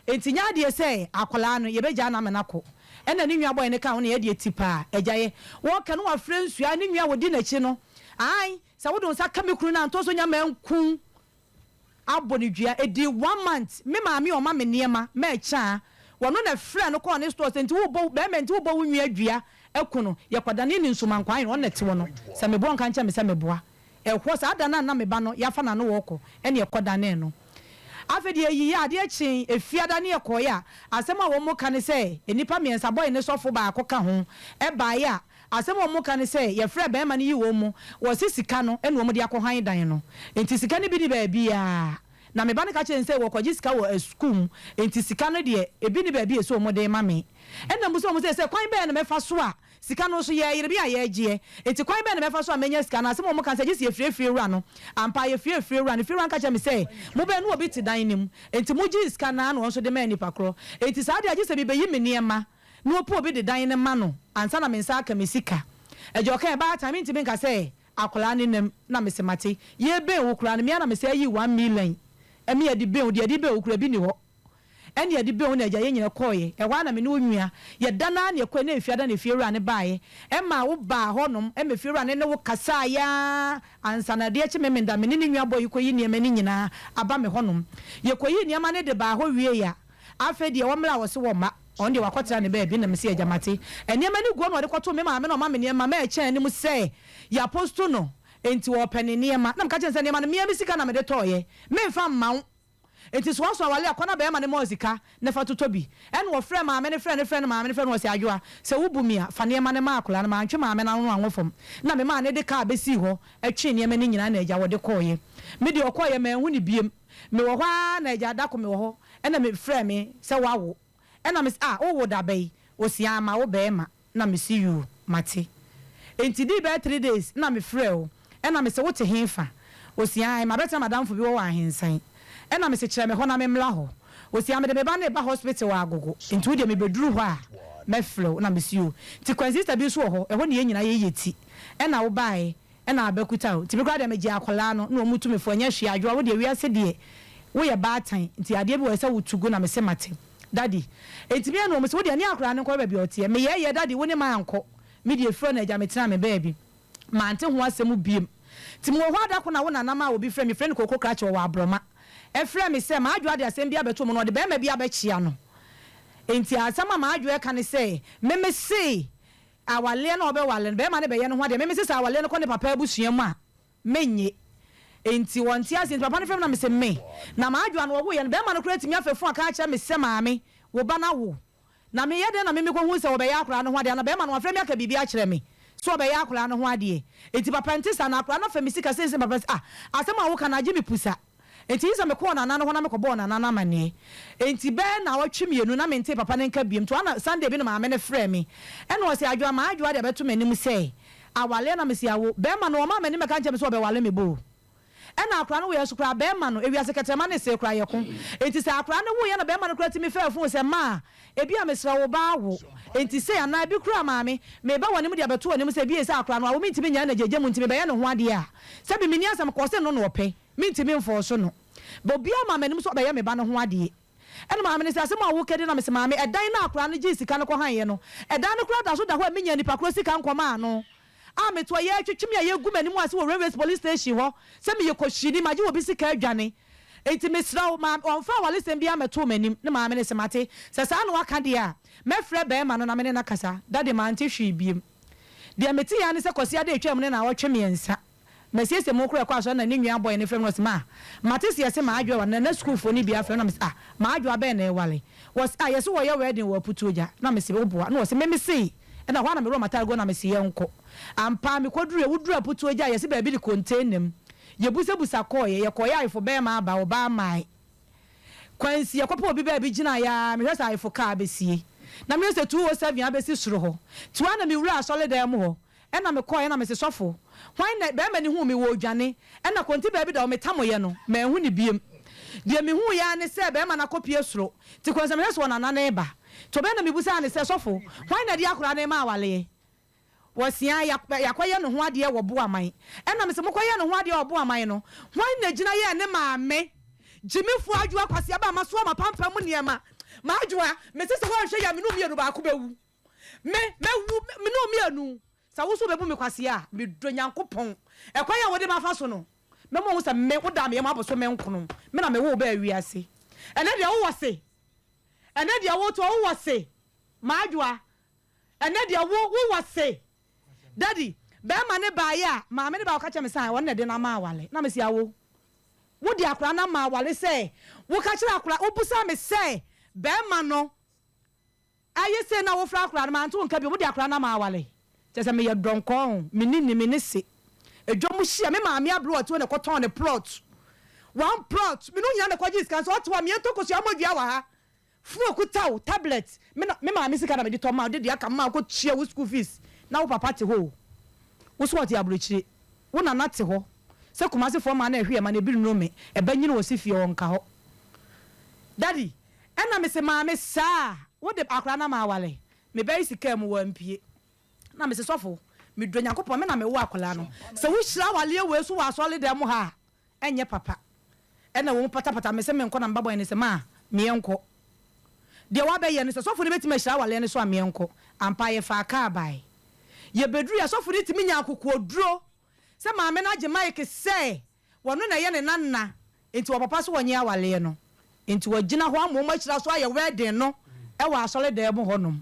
nti nyɛ adeɛ sɛ akwadaa no yɛbɛgyaa no ama no akɔ ɛna ne nua boy no ka ho na yɛdeɛ ti paa agya yɛ wɔka no wafrɛ nsuo a ne nua wɔdi nakyi no ae sɛ wode wo nsa ka me kunu no a ntɔ so nya manku abɔ no dua ɛdii one month me maame ɔma me nneɛma ma ɛkyaa wɔno na ɛfrɛ no kɔɔ ne store sɛ nti wobɔ bɛrima nti wobɔ wo nua dua aku no yɛkɔdane ne nsumankwan ɔno na ɛte hɔ no sɛ meboa nka nkyɛ me sɛ meboa Ɛhɔ, saa da no a na me ba no, yɛafa n'ano ɔɔkɔ, ɛne ɛkɔdanee no. Afei deɛ yɛyiiɛ, adeɛ kyee Efiada ne yɛkɔeɛ a, asɛm a wɔka ne sɛ, nnipa mmiɛnsa, bɔe ne sɔfo baako ka ho, baeɛ a, asɛm a wɔka ne sɛ, yɛfrɛɛ barima no yii wɔn mu, wɔse sika no na wɔde akɔhan dan no, enti sika no bi nni baabiara. Na me ba no ka kyerɛɛ no sɛ wɔkɔgye sika wɔ sukuu mu, enti sika no deɛ, ebi nni baabi a ɛsɛ wɔde ma me. Ɛnna mebisa wɔn sɛ, sɛ kwan bɛn na mɛfa so a Sika no nso, yɛyere bi a yɛregyeɛ. Enti kwan bɛn na mɛfa so a mɛnya sika no? Asɛm a wɔka ne sɛ, gye sɛ yɛfiri efiewura no. Ampa ara, yɛfiri efiewura no. Efiewura no ka kyerɛɛ me sɛ, Mobɛn no obi te dan no mu. Enti mogyee sika no ara na wɔn nso de maa nnipa korɔ. Enti saa deɛ a, gye sɛ mebɛyi me nneɛma na wɔpɛ obi de dan no ma no ansa na me nsa aka me sika. Agya ɔkae, Baatan, mentumi nka sɛ akwadaa no nam. Na mese, Mate. Yɛrebɛn wo koraa no, me ara na mesan yii 1,000,000 me a de bɛn wo. Deɛ yɛde bɛn wo koraa, ebi nni hɔ. Ɛnna yɛde bɛn wo na agya yɛn nyinaa kɔeɛ. Ɛhɔ ara na me ne wo nua, yɛda no ara na yɛkɔeɛ, na Efiada na efiewura no baeɛ. Ɛmaa wobaa hɔnom ma efiewura no ne wo kasaeɛ ara ansa na adeɛ rekye Memenda. Me ne ne nua bɔɔ yi kɔyii nneɛma no nyinaa aba me hɔnom. Yɛkɔyii nneɛma no de baa hɔ wieeɛ a, afei deɛ wɔmmra a wɔse wɔmma. Ɔno deɛ wakɔtena ne baabi na mese agya mate. Nneɛma no gu hɔ na ɔde kɔtoo me maame na ɔma me nneɛma ma ɛkyɛn anim sɛ yɛaposto no, enti ɔrepɛ ne nneɛma. Na meka kyerɛɛ no sɛ nneɛma no, me ara me sika na mede tɔeɛ, memfa mma wo. Enti soasoa awale a kɔ na bɛɛma no ma wo sika na fa totɔ bi. Ɛna ɔfrɛɛ maame no frɛɛ no frɛɛ no maame no frɛɛ no ɔse Adwoa sɛ wo bu me a fa nneɛma no ma akwadaa no mantwe maame no ano anwo fam na me maa no de car bɛsii hɔ twee nneɛma no nyinaa na agya wɔde kɔeɛ. Me deɛ ɔkɔeɛ manhu no biom me wɔ hɔ ara na agya dako me wɔ hɔ ɛna me frɛɛ me sɛ wawo ɛna me se ah wo wo da bɛn ɔse ah mawo bɛɛma. Na mese yoo mate. Enti dii bɛyɛ three days na me frɛɛ wo ɛna mese wote hefa? Ose ae mabɛtena madamfo bi hɔ wɔ Ahensan. Ɛna mese kyerɛ me hɔ na me mmra hɔ. Ose ae mede me ba no reba hospital wɔ Agogo nti wodeɛ mebɛduru hɔ a mɛfrɛ wo. Na mese yoo. Nti Kwan sister bi nso wɔ hɔ ɛhɔ na yɛn nyinaa yɛyɛ ti. Ɛna wobaeɛ Ɛna abɛkuta o. Nti me koraa deɛ megyee akwadaa no na wɔn tu me fo ɛnyɛ hwee Adwoa wo deɛ wiase deɛ wo yɛ baatan nti adeɛ bi wɔ hɔ ɛsɛ wo tu gu na me se mate Daddy nti me ɛna wɔn se wo deɛ ne akwadaa no nkɔhwɛ baabi a ɔteɛ me yɛɛyɛ Daddy wo ne ma ankɔ me deɛ efiri hɔ na agya me tenaa me baabi mante ho asɛm biem nti me wɔ hɔ ada ko na wo nana maa obi frɛ me frɛ no Koko Krakye ɔwɔ abrɔma ɛfrɛ me sɛ m'adwoa de asɛm bi abɛto mu na ɔde bɛɛma bi abɛkyea no nti asɛm a m'adwoa ɛka ne sɛ me me se Awaleɛ no a ɔbɛwale no, bɛrima no bɛyɛ ne ho adeɛ. Me mese sɛ awaleɛ no kɔ ne papa abusua mu a, mennye. Enti wɔnte aseɛ. Nti papa no frɛ me na mese me na m'adwoa no wɔwoeɛ no, bɛrima no koraa atumi afa fon aka akyerɛ me sɛ maame, wo ba no awo. Na meyɛ dɛn na me mekɔhu sɛ wɔbɛyɛ akwadaa no ho adeɛ anaa bɛrima no wafrɛ me aka biribi akyerɛ me sɛ ɔbɛyɛ akwadaa no ho adeɛ? Enti papa nte saa. Na akwadaa no afa me sika seesei. Papa se, Ah, asɛm a woka no agye me pusa. Enti gye sɛ mekɔɔ Nana no hɔ na mekɔbɔɔ Nana no amanneɛ. Enti bɛyɛ nnawɔtwe mmienu na mentee papa no nka biom. Nti ɔana Sunday bi na maame no frɛɛ me. Ɛna ɔse, Adwoa, m'adwoa de abɛto m'anim sɛ awaleɛ na mese awo. Bɛrima no, ɔmaa m'anim bɛka nkyerɛɛ me sɛ ɔbɛwale me bo. Ɛna akwadaa no woeɛ nso koraa bɛrima no, ewiase kɛtrɛma ne see koraa yɛko. Enti sɛ akwadaa no woeɛ na bɛrima no koraa tumi faa fon sɛ, Maa, ebia mesrɛ wo ba awo, enti sei anaa ebi koraa maame, mereba w'anim de abɛto w'anim sɛ ebia sɛ akwadaa no awo mentumi nnyae no agyagya mu nti mebɛyɛ ne ho adeɛ a, sɛbi menni asɛm ka, ɔse no na ɔpɛ, mentumi mfɔɔso no. Obiara maa m'anim sɛ ɔbɛyɛ me ba no ho adeɛ. Ɛna maame no se, Asɛm a woka di na mese, Maame, ɛdan no a akwadaa no gyee sika no kɔhaeɛ no, ɛdan no koraa da so da hɔ a menyaa nipa korɔ sika nkɔmaa no a metoa yɛretwetwe me a yɛregu m'anim ase wɔ Railways Police Station hɔ sɛ meyɛ kɔhwini, magye obi sika adwane. Enti mesrɛ wo, maame, ɔmfa awaresɛm biara mmɛtoo m'anim. Ne maame no se, Mate, sɛ saa na woaka deɛ a, mɛfrɛ barima no na me ne no akasa. Daddy, mante hwee biom. Deɛ meteeɛ ara ne sɛ Kwasiada a ɛtwaam no nnawɔtwe mmiɛnsa. Masiesie mo kora kɔ asɔre na ne nua boy no frɛ me na ɔse ma mate se yɛse Maadwoa ware na na sukuufoɔ no bi afrɛ me na mese ah Maadwoa bɛn na ɛware wɔse ah yɛse wɔyɛ wedding wɔ Aputuogya na mese woboa na ɔse me mese ɛna hɔ ara na meworɔ m'ataade guo na mese yɛnkɔ ampa mekɔduruiɛ woduru Aputuogya a yɛse baabi de container mu yɛbusabusa kɔeɛ yɛkɔeɛ ayefo bɛɛma aba ɔbaa mae Kwansi yɛkɔpɛ obi baabi gyinaeɛ ara mehwɛ sɛ ayefo car abɛsie na mehwɛ sɛ 207 abɛsi soro hɔ tiwa na mewura asɔredan mu hɔ Ɛna me kɔɔɛ na mese sɔfo hwan na bɛɛma no huu me wɔ odwane ɛna konti baabi da hɔ me tamoyɛ no manhu no biem deɛ me huuɛ ara ne sɛ bɛɛma no akɔpie soro nti kɔnsɛ mehwɛ sɛ ɔnana no reba nti ɔbɛɛ na me busaa no sɛ sɔfo hwan na ɛde akoraa no rema awaleɛ wɔsia yakɔyɛ ne ho adeɛ wɔ boaman ɛna mese mokɔyɛ ne ho adeɛ wɔ boaman no hwan na gyina yɛɛ ne maame gyimifoɔ adwoa kwasea ba masoa mapampam mu nneɛma madwoa mese sɛ woanhwɛ yɛ a me ne wo mmienu baako bɛwu Me, mɛwu, me ne wo mmienu. Sɛ wo nso wobɛbu me kwasea a, medɔ Nyankopɔn. Ɛkwan a wode mafa so no, mɛma woahu sɛ me, wodaa me yam abosome nkono. Me na mewoo wo baa wiase. Ɛnnɛ deɛ wowɔ se. Ɛnnɛ deɛ wotoɔ, wowɔ se. M'adwoa, ɛnnɛ deɛ wo, wowɔ se. Daddy, barima no baeɛ a, maame no baeɛ a ɔka kyerɛɛ me sɛ ɔno na ɛde no ama aware. Na mese, Awo, wode akwadaa no ama aware sɛ woka kyerɛ akwadaa, wobusaa me sɛ barima no Aye sei na wofrɛ akora no mante wo nka bio wode akora no ama aware kyerɛ sɛ meyɛ dɔnkɔɔ me ne ni me ne se edwa mu hyia me maame abere ɔte hɔ na ɛkɔtɔn ne plot one plot me ne wo nyinaa na ɛkɔgye sika nso ɔte hɔ a meɛntɔ kosua mmɔ dua wɔ ha funu okuta wo tablet me na me maame sika na mede tɔ ma wo de deɛ aka ma wo kɔ tua wo school fees na wo papa te hɔ o wo so ɔte aburokyire wo nana te hɔ sɛ Kumasi foɔ maa na ɛhwe ɛma no ebi nnuro me ɛbɛ nyini wɔ si fie ɔnka hɔ daddy Ɛna mese maame saa wode akora no ama aware me bɛyi sika mu wampie na mese sɔfo medɔ Nyankopɔn me na mewo akwadaa no sɛ wo hyira awaleɛ wei so wɔ asɔre dɛm mu ha a ɛnyɛ papa ɛna wɔn patapata mese menkɔ na meba bɔyɛ ne sɛ maa meɛnkɔ deɛ wabɛyɛ no sɛ sɔfo no bɛtumi ahyira awaleɛ no so a meɛnkɔ ampa yɛfaa kaa bae yɛbɛduru yɛ sɔfo no tumi nya akokoɔduro sɛ maame no agye mic sɛ Wɔno na ɛyɛ ne nana nti wɔpapa so wɔnye awaleɛ no nti wɔgyina hɔ ama wɔn ahyira so ayɛ wedding no wɔ asɔre dan mu hɔ nom.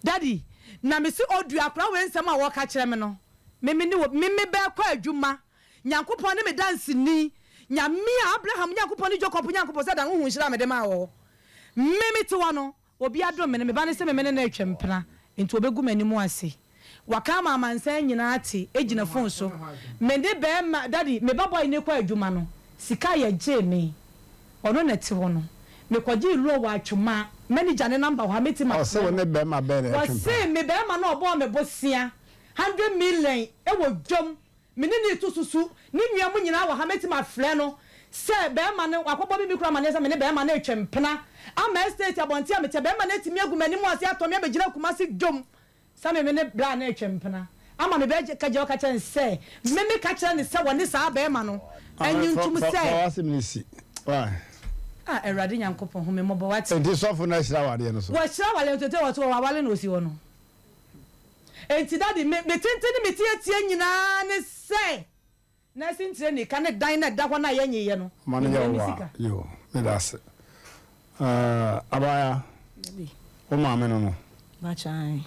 Daddy na me se ɔdua akora wei nsɛm a wɔka kyerɛ me no me me ne wɔ me me bɛkɔ adwuma Nyankopɔn ne me danseni Nyame a Abraham Nyankopɔn ne Jacob Nyankopɔn sɛ dan wo hu nhyira a mede maa wɔ me me te hɔ no Obi adom me no, me ba no se me me ne no retwa mpena, enti obegu m'anim ase. Waka ama amansan nyinaa ate, egyina phone so. Me ne barima, daddy, me ba boy no rekɔ adwuma no, sika a yɛgyee me, ɔno na ɛte hɔ no. Mekɔgyee loan wɔ Atwoma, manager ne number wɔ ha, mɛtumi Ɔse afrɛ wo no. ne barima bɛn na ɛretwe mpena? Wɔse me barima no a ɔbɔɔ me bosea 100 million wɔ dwam Me ne no reto susu, ne nua mo nyinaa wɔ ha, mɛtumi afrɛ no sɛ bɛɛma no, wakɔbɔ me me kunu amaneɛ sɛ me ne bɛɛma no retwe mpena ama estate abɔnten a meteɛ, bɛɛma no atumi agu m'anim ase atɔ me abɛgyina Kumasi dwom sɛ me me ne bra no retwe mpena ama me bɛɛ ka gya ɔka kyerɛ no sɛ me me ka kyerɛ no sɛ wɔne saa bɛɛma no anyi ntom Fa sɛ. w'asɛm no si, why? Ah Awurade Nyankopɔn hu me mmɔbɔ wate. Enti sɔfo no ahyira awadeɛ no so? Wahyira awadeɛ no, tete ɔte hɔ waware na ɔsi hɔ no. Enti Daddy, me me tenten ne me teatea nyinaa ne sɛ nursing training ka ne dan no a ɛda hɔ no a yɛnyeeɛ no, Ma no mehia nyɛ me wo sika. a, yo, meda ase. Eh, abaayaa, Daddy. wo maame no no, Mpakyɛ ae.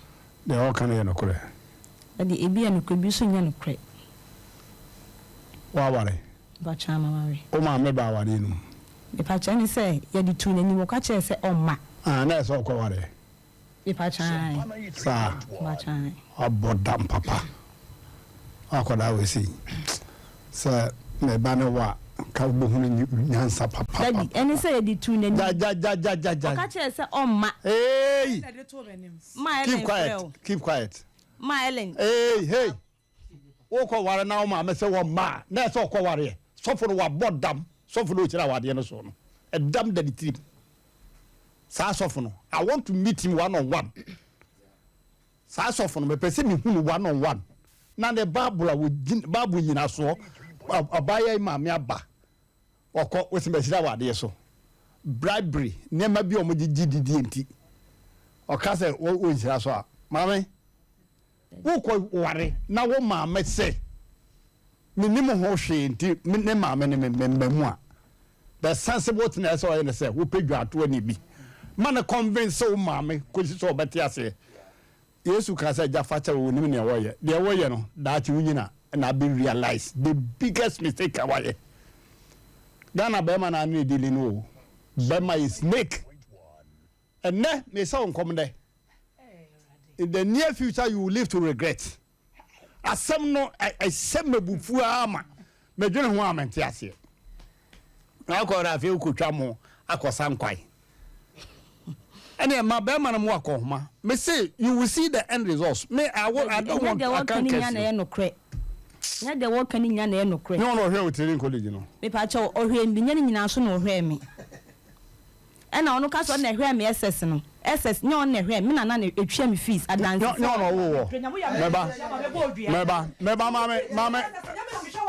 deɛ ɔka no yɛ nokorɛ? Daddy, ebi yɛ nokorɛ, ebi nso nyɛ nokorɛ. Woaware? Mpakyɛ ae, maware. Wo maame ba awareɛ no mu? Mepakyɛ ne sɛ, yɛde too n'anim, ɔka kyerɛɛ sɛ ɔmma. Ah, na ɛsɛ sɛ ɔkɔware? Mepa Saa. Wabɔ dam papa. Akwadaa wei sei. Sɛ me ba ne wo a, nka wobɛhunu nyansa papa. Daddy, ɛne sɛ yɛde tuu n'anim. Gyagyagyagyagya. Ɔka kyerɛɛ sɛ ɔmma. Hey! Ma Ellen Keep frɛ quiet, wo. keep quiet. Ma Ellen. Hey, hey! Wokɔ ware na wo maame sɛ wɔmma a, na ɛsɛ ɔkɔ wareɛ. Sɔfo no wabɔ dam. Sɔfo no ɔkyerɛ awadeɛ no so no, ɛdam da ne tirim. Saa sɔfo no, I want to meet him one on one. Saa sɔfo no, mepɛ sɛ mehu no one on one. Na ne Bible a wɔgyina, Bible nyinasoɔ, ɔbaeɛ yi maame aba, ɔkɔ, wɔsi mahyira wɔ adeɛ so. Bribery, nneɛma bi a wɔde gye didie nti, ɔka sɛ wɔnhyira so a, maame, wokɔ ware na wo maame sɛ, mennim ho hwee nti ne maame ne me mma mu a, the sensible thing a ɛsɛ sɛ ɔyɛ ne sɛ wopɛ dwaatoa ni bi ma no convince wo maame kɔsi sɛ ɔbɛte aseɛ. Yesu kaa sɛ, Agya fa kyɛ wɔn, wɔnnim nea wɔyɛ. Deɛ wɔyɛ no, daakye wonyin a na abɛ realize the biggest mistake a wayɛ. Ghana bɛrima na ne dili no o. Bɛrima yɛ snake. Ɛnɛ mehyɛ wo nkɔm dɛ, in the near future you will live to regret. Asɛm no ɛhyɛ me abufuo ara ma medwene ho a mente aseɛ. Na akɔ na afei wokɔtwa mo akɔsa nkwan. Ɛne ɛma bɛrima no mo akɔnhoma. Me se you will see the end results. Me I, will, I don't want I can't curse you. Nyɛ deɛ wɔka no nyina na ɛyɛ nokorɛ. Nyɛ ɔno ɔhwɛ wo training college no. Mepakyɛw ɔhwɛɛ me nyɛ ne nyinaa so na ɔhwɛɛ me. Ɛna ɔno ka sɛ ɔno na ɛhwɛɛ me SS no. SS, nyɛ ɔno na ɛhwɛɛ me, me na na ɛtua me fees, adansefoɔ. Nyɛ ɔno ɔwoo wɔ. Mɛba, mɛba, mɛba maame, maame,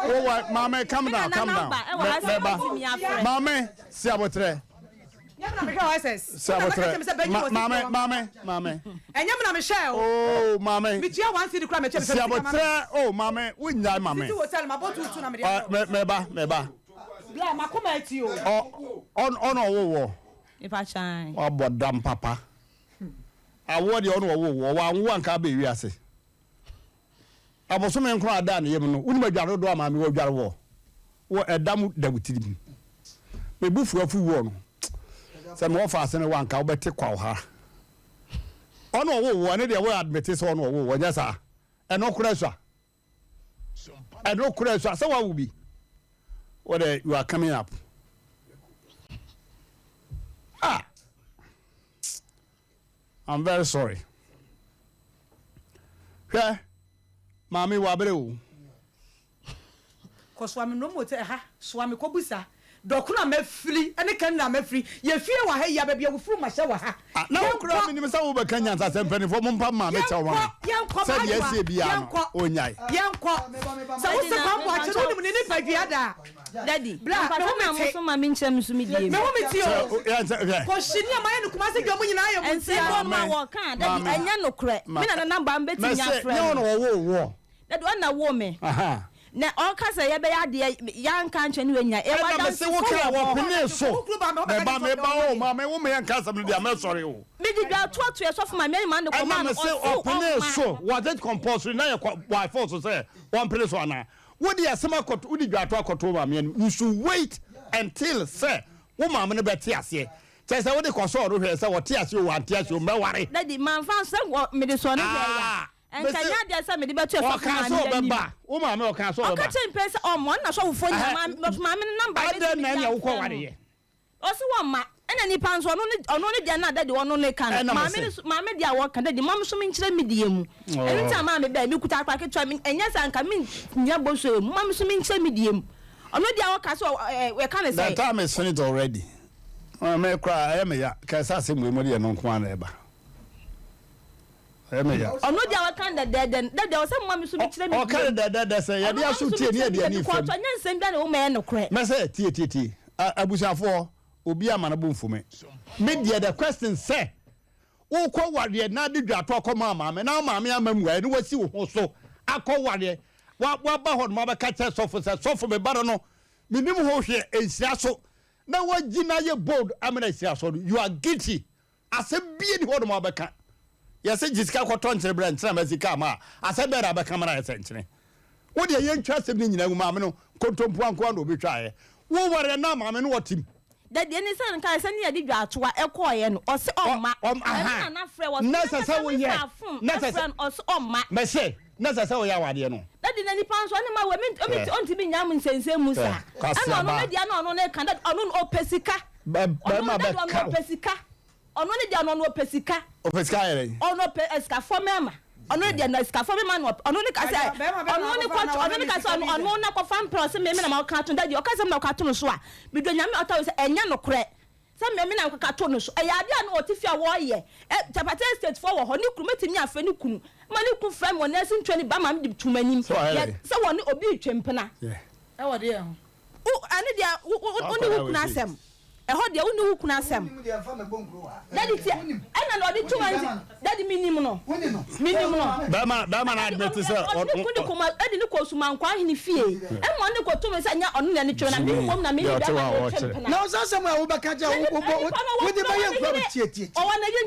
wo wɔ, maame calm down, calm down. Mɛba, maame, si abotrɛ. Si abotrɛ, maame, maame, maame. Ɛnyɛ me na mehwɛɛ o. Oh, maame. Metua one cedi koraa metua me Si abotrɛ, oh maame, wo nyae maame. City hotel, mabɔ tuutu na mede abrɛ wo. Mɛba, mɛba. Bla makoma ati o. Ɔ ɔna ɔwo wɔ. Mepa kyan. Wabɔ dam papa. Awoɔ deɛ ɔna ɔwo wɔ wanwo anka abɛ wiase. Abosome nkron ada ne yam no wonim adware dodoɔ a maame wɔ dware wɔ wɔ ɛdam da wo tirim. Me bo fu afu woɔ no sɛ me wɔ faase ne wɔ anka wobɛte kwaw ha. Ɔna ɔwo wɔ ɛne deɛ wo admit sɛ ɔna ɔwo wɔ nyɛ saa ɛno koraa sua. Ɛno koraa sua sɛ wawo bi wɔ dɛ you are coming up ah I'm very sorry hwɛ maame wabere o. Kɔ soa me nom hotel ha soa me kɔ busa Dɔkono a mafiri ne Canada a mafiri Yɛ fie wɔ ha yi a baabi a wofiri ma hyɛ wɔ ha Ah, na wo koraa menim sɛ wobɛka nyansa sɛ mpanimfoɔ mompa maame kyɛw ma me Yɛnkɔ sɛ deɛ Maayewa ɛsie biara no yɛnkɔ ɔnyae. Yɛnkɔ Sɛ wo se Kwambo akye no wonim ne nipadua da a Daddy, Bra mpakyɛ me ho na me mo te so ma me nkyerɛ me so me die Me mu. ho me te Sɛ o o- yɛn sɛ hwɛ Kɔ hye nneɛma yɛ no Kumasi dwa mu nyinaa yɛ mu Nsɛm ntia bi wɔ hɔ nom a Maame, wɔka a, daddy, maame, ɛnyɛ nokorɛ. ma Me nana number mɛtumi mɛse afrɛ nyɛ wo no. na wɔwoo woɔ. Daddy, ɔno na woo me. Aha. Na ɔka sɛ yɛbɛyɛ adeɛ yɛanka ankyerɛ ne wei nyinaa. Yɛwɔ Ɛna mese wo adansefoɔ kaa wɔ hɔ. wɔpenee so. Meba meba o maame wo meyɛ nka asɛm no deɛ mɛsɔre o. Mede dwa toatoa sɔfo maame anim ano Ɛna kɔmaa no mese ɔse ɔpenee ɔmma. so was it compulsory na yɛ by force sɛ wɔmpene so anaa? Wode asɛm akɔto wode dwato akɔto wo maame anim you should wait until sɛ wo maame no bɛte aseɛ kyerɛ sɛ wode kɔsɔɔ no hwɛɛ sɛ ɔte aseɛ o wante aseɛ o mɛware. Daddy mamfa anso sɛ mede sɔɔ no hwɛɛ a. Ah! Ɛnka nyɛ adeɛ sɛ mede bɛto ɛsɔfo Ɔkaa maame sɛ anim. ɔbɛba. Wo maame ɔkaa sɛ Ɔka ɔbɛba. kyerɛɛ me pɛn sɛ ɔmma, ɔno na sɔfofoɔ nyinaa maame, ɔso maame no number Adɛn bɛtumi na de ɛneɛ wokɔ afrɛ no. wareɛ? Ɔse wɔmma, ɛna nipa nso ɔno ne ɔno ne deɛ no a daddy ɔno ne ka no, Ɛna maame mese. no so maame deɛ a wɔka daddy ma me nso menkyerɛ me deɛ mu. Ɛno nti na maame bɛɛ mekuta akora ketewa me ɛnyɛ saa nka mennya bɔsɔ mu, ma me nso menkyerɛ me deɛ mu. Ɔno deɛ a ɔka sɛ ɔ ɛ yɛka ne The sɛ. time is finished already. Me koraa ɛyɛ me ya, kɛsɛ asɛm wei mu deɛ ɛno nko ara na ɛba. Ɛyɛ me ya. Ɔno deɛ ɔka no dɛdɛɛdɛ no, dɛdɛ ɔsɛ moma me so mekyerɛ me Ɔka deɛ no mu. dɛdɛɛdɛ sɛ Ɔno yɛde ma me aso so tie ne mekyerɛ yɛde me deɛ ani mu fam. kɔɔto, ɛnyɛ nsɛm biara na ɛwɔ mu a ɛyɛ nokorɛ. Mɛsɛ tie tie tie abusuafoɔ obi ama no bo nfu me. Me deɛ the question sɛ wokɔ wareɛ na ade dwato akɔ maa maame na maame ama mmuaeɛ na wasi wo ho so akɔ wareɛ wa waba hɔ nom abɛka kyerɛ sɔfo sɛ sɔfo me ba no no menim ho hwee nhyira so na wagyina yɛ bold amena nhyira so no you are guilty. Asɛm bia ni hɔ nom a wobɛka. Yɛse gye sika kɔtɔ nkyene brɛ nkyene ama sika ama a, asɛm bɛn na wobɛka ma no ayɛ sɛ nkyene? Wo deɛ yɛntwa asɛm no nyinaa ngu maame no nkontompoa nkoa na obɛtwaeɛ. Wo wareɛ na maame no ɔte mu. Daddy ɛne sɛ nka sɛ ne yɛde dwaatoa ɛkɔɔyɛ no ɔse ɔmma. Ɔ ɔm Ɛno aha na na frɛ ɔse na ɛsɛ nankasa sɛ me woyɛ faa phone na ɛsɛ ɛfrɛ sɛ no ɔse ɔmma. mɛse na ɛsɛ sɛ woyɛ awadeɛ no. Daddy na nipa nso ɔne ma wɔ me Hwɛ ɔntumi nnya mo nsɛnsɛm mu hwɛ saa. Ɛna ɔno kwasiaba ne deɛ na ɔno ne ka daddy ɔno no ɔpɛ sika. bɛ Ɔno bɛrima daddy ɔno bɛka wo. ɔpɛ sika. Ɔno ne deɛ ɔno ɔpɛ sika. Ɔpɛ sika ayɛ dɛn? Ɔno ɔpɛ asikafoɔ mmarima. Ɔno ne deɛ na asikafoɔ mmarima na ɔpɛ. Ɔno ne ka sɛ ɔno ne kɔ ɔno ne ka sɛ ɔno ɔno na kɔfa mpena ɔsɛ meme na ma ɔka ato no daddy ɔka sɛ me na ɔka ato no so a medɔ Nyame ɔta sɛ ɛnyɛ nokorɛ sɛ meme na ɔka ato no so ɛyɛ adeɛ a na ɔte fie a wɔyɛ ɛ Tapate estate foɔ wɔ hɔ ne kunu mɛtumi afrɛ ne kunu ma ne kunu frɛ me wɔ nursing training ba ma me de to m'anim Sɛ ɔyɛ yɛ dɛn? sɛ wɔne obi retwe mpena. Yeah. Ɛwɔ deɛ ho. Wo ɛno deɛ wo wo wo ne wo kunu asɛm. Ɛhɔ deɛ wo ne wo kunu asɛm. Daddy tie ɛna na ɔde tuma nti daddy mi nim no mi nim no. Bɛrima bɛrima na admit sɛ ɔde ne kunu de kɔma ɛde ne kɔ sumankwa ahene fie ɛma ɔne kɔ tumi sɛ nyɛ ɔno na ne twɛ na mi mmom na mi ne bɛrima na ɛtwe mpena. Na ɔsɛ asɛm a wobɛka kyɛ wo wo wode bɛyɛ nkura wo tie tie tie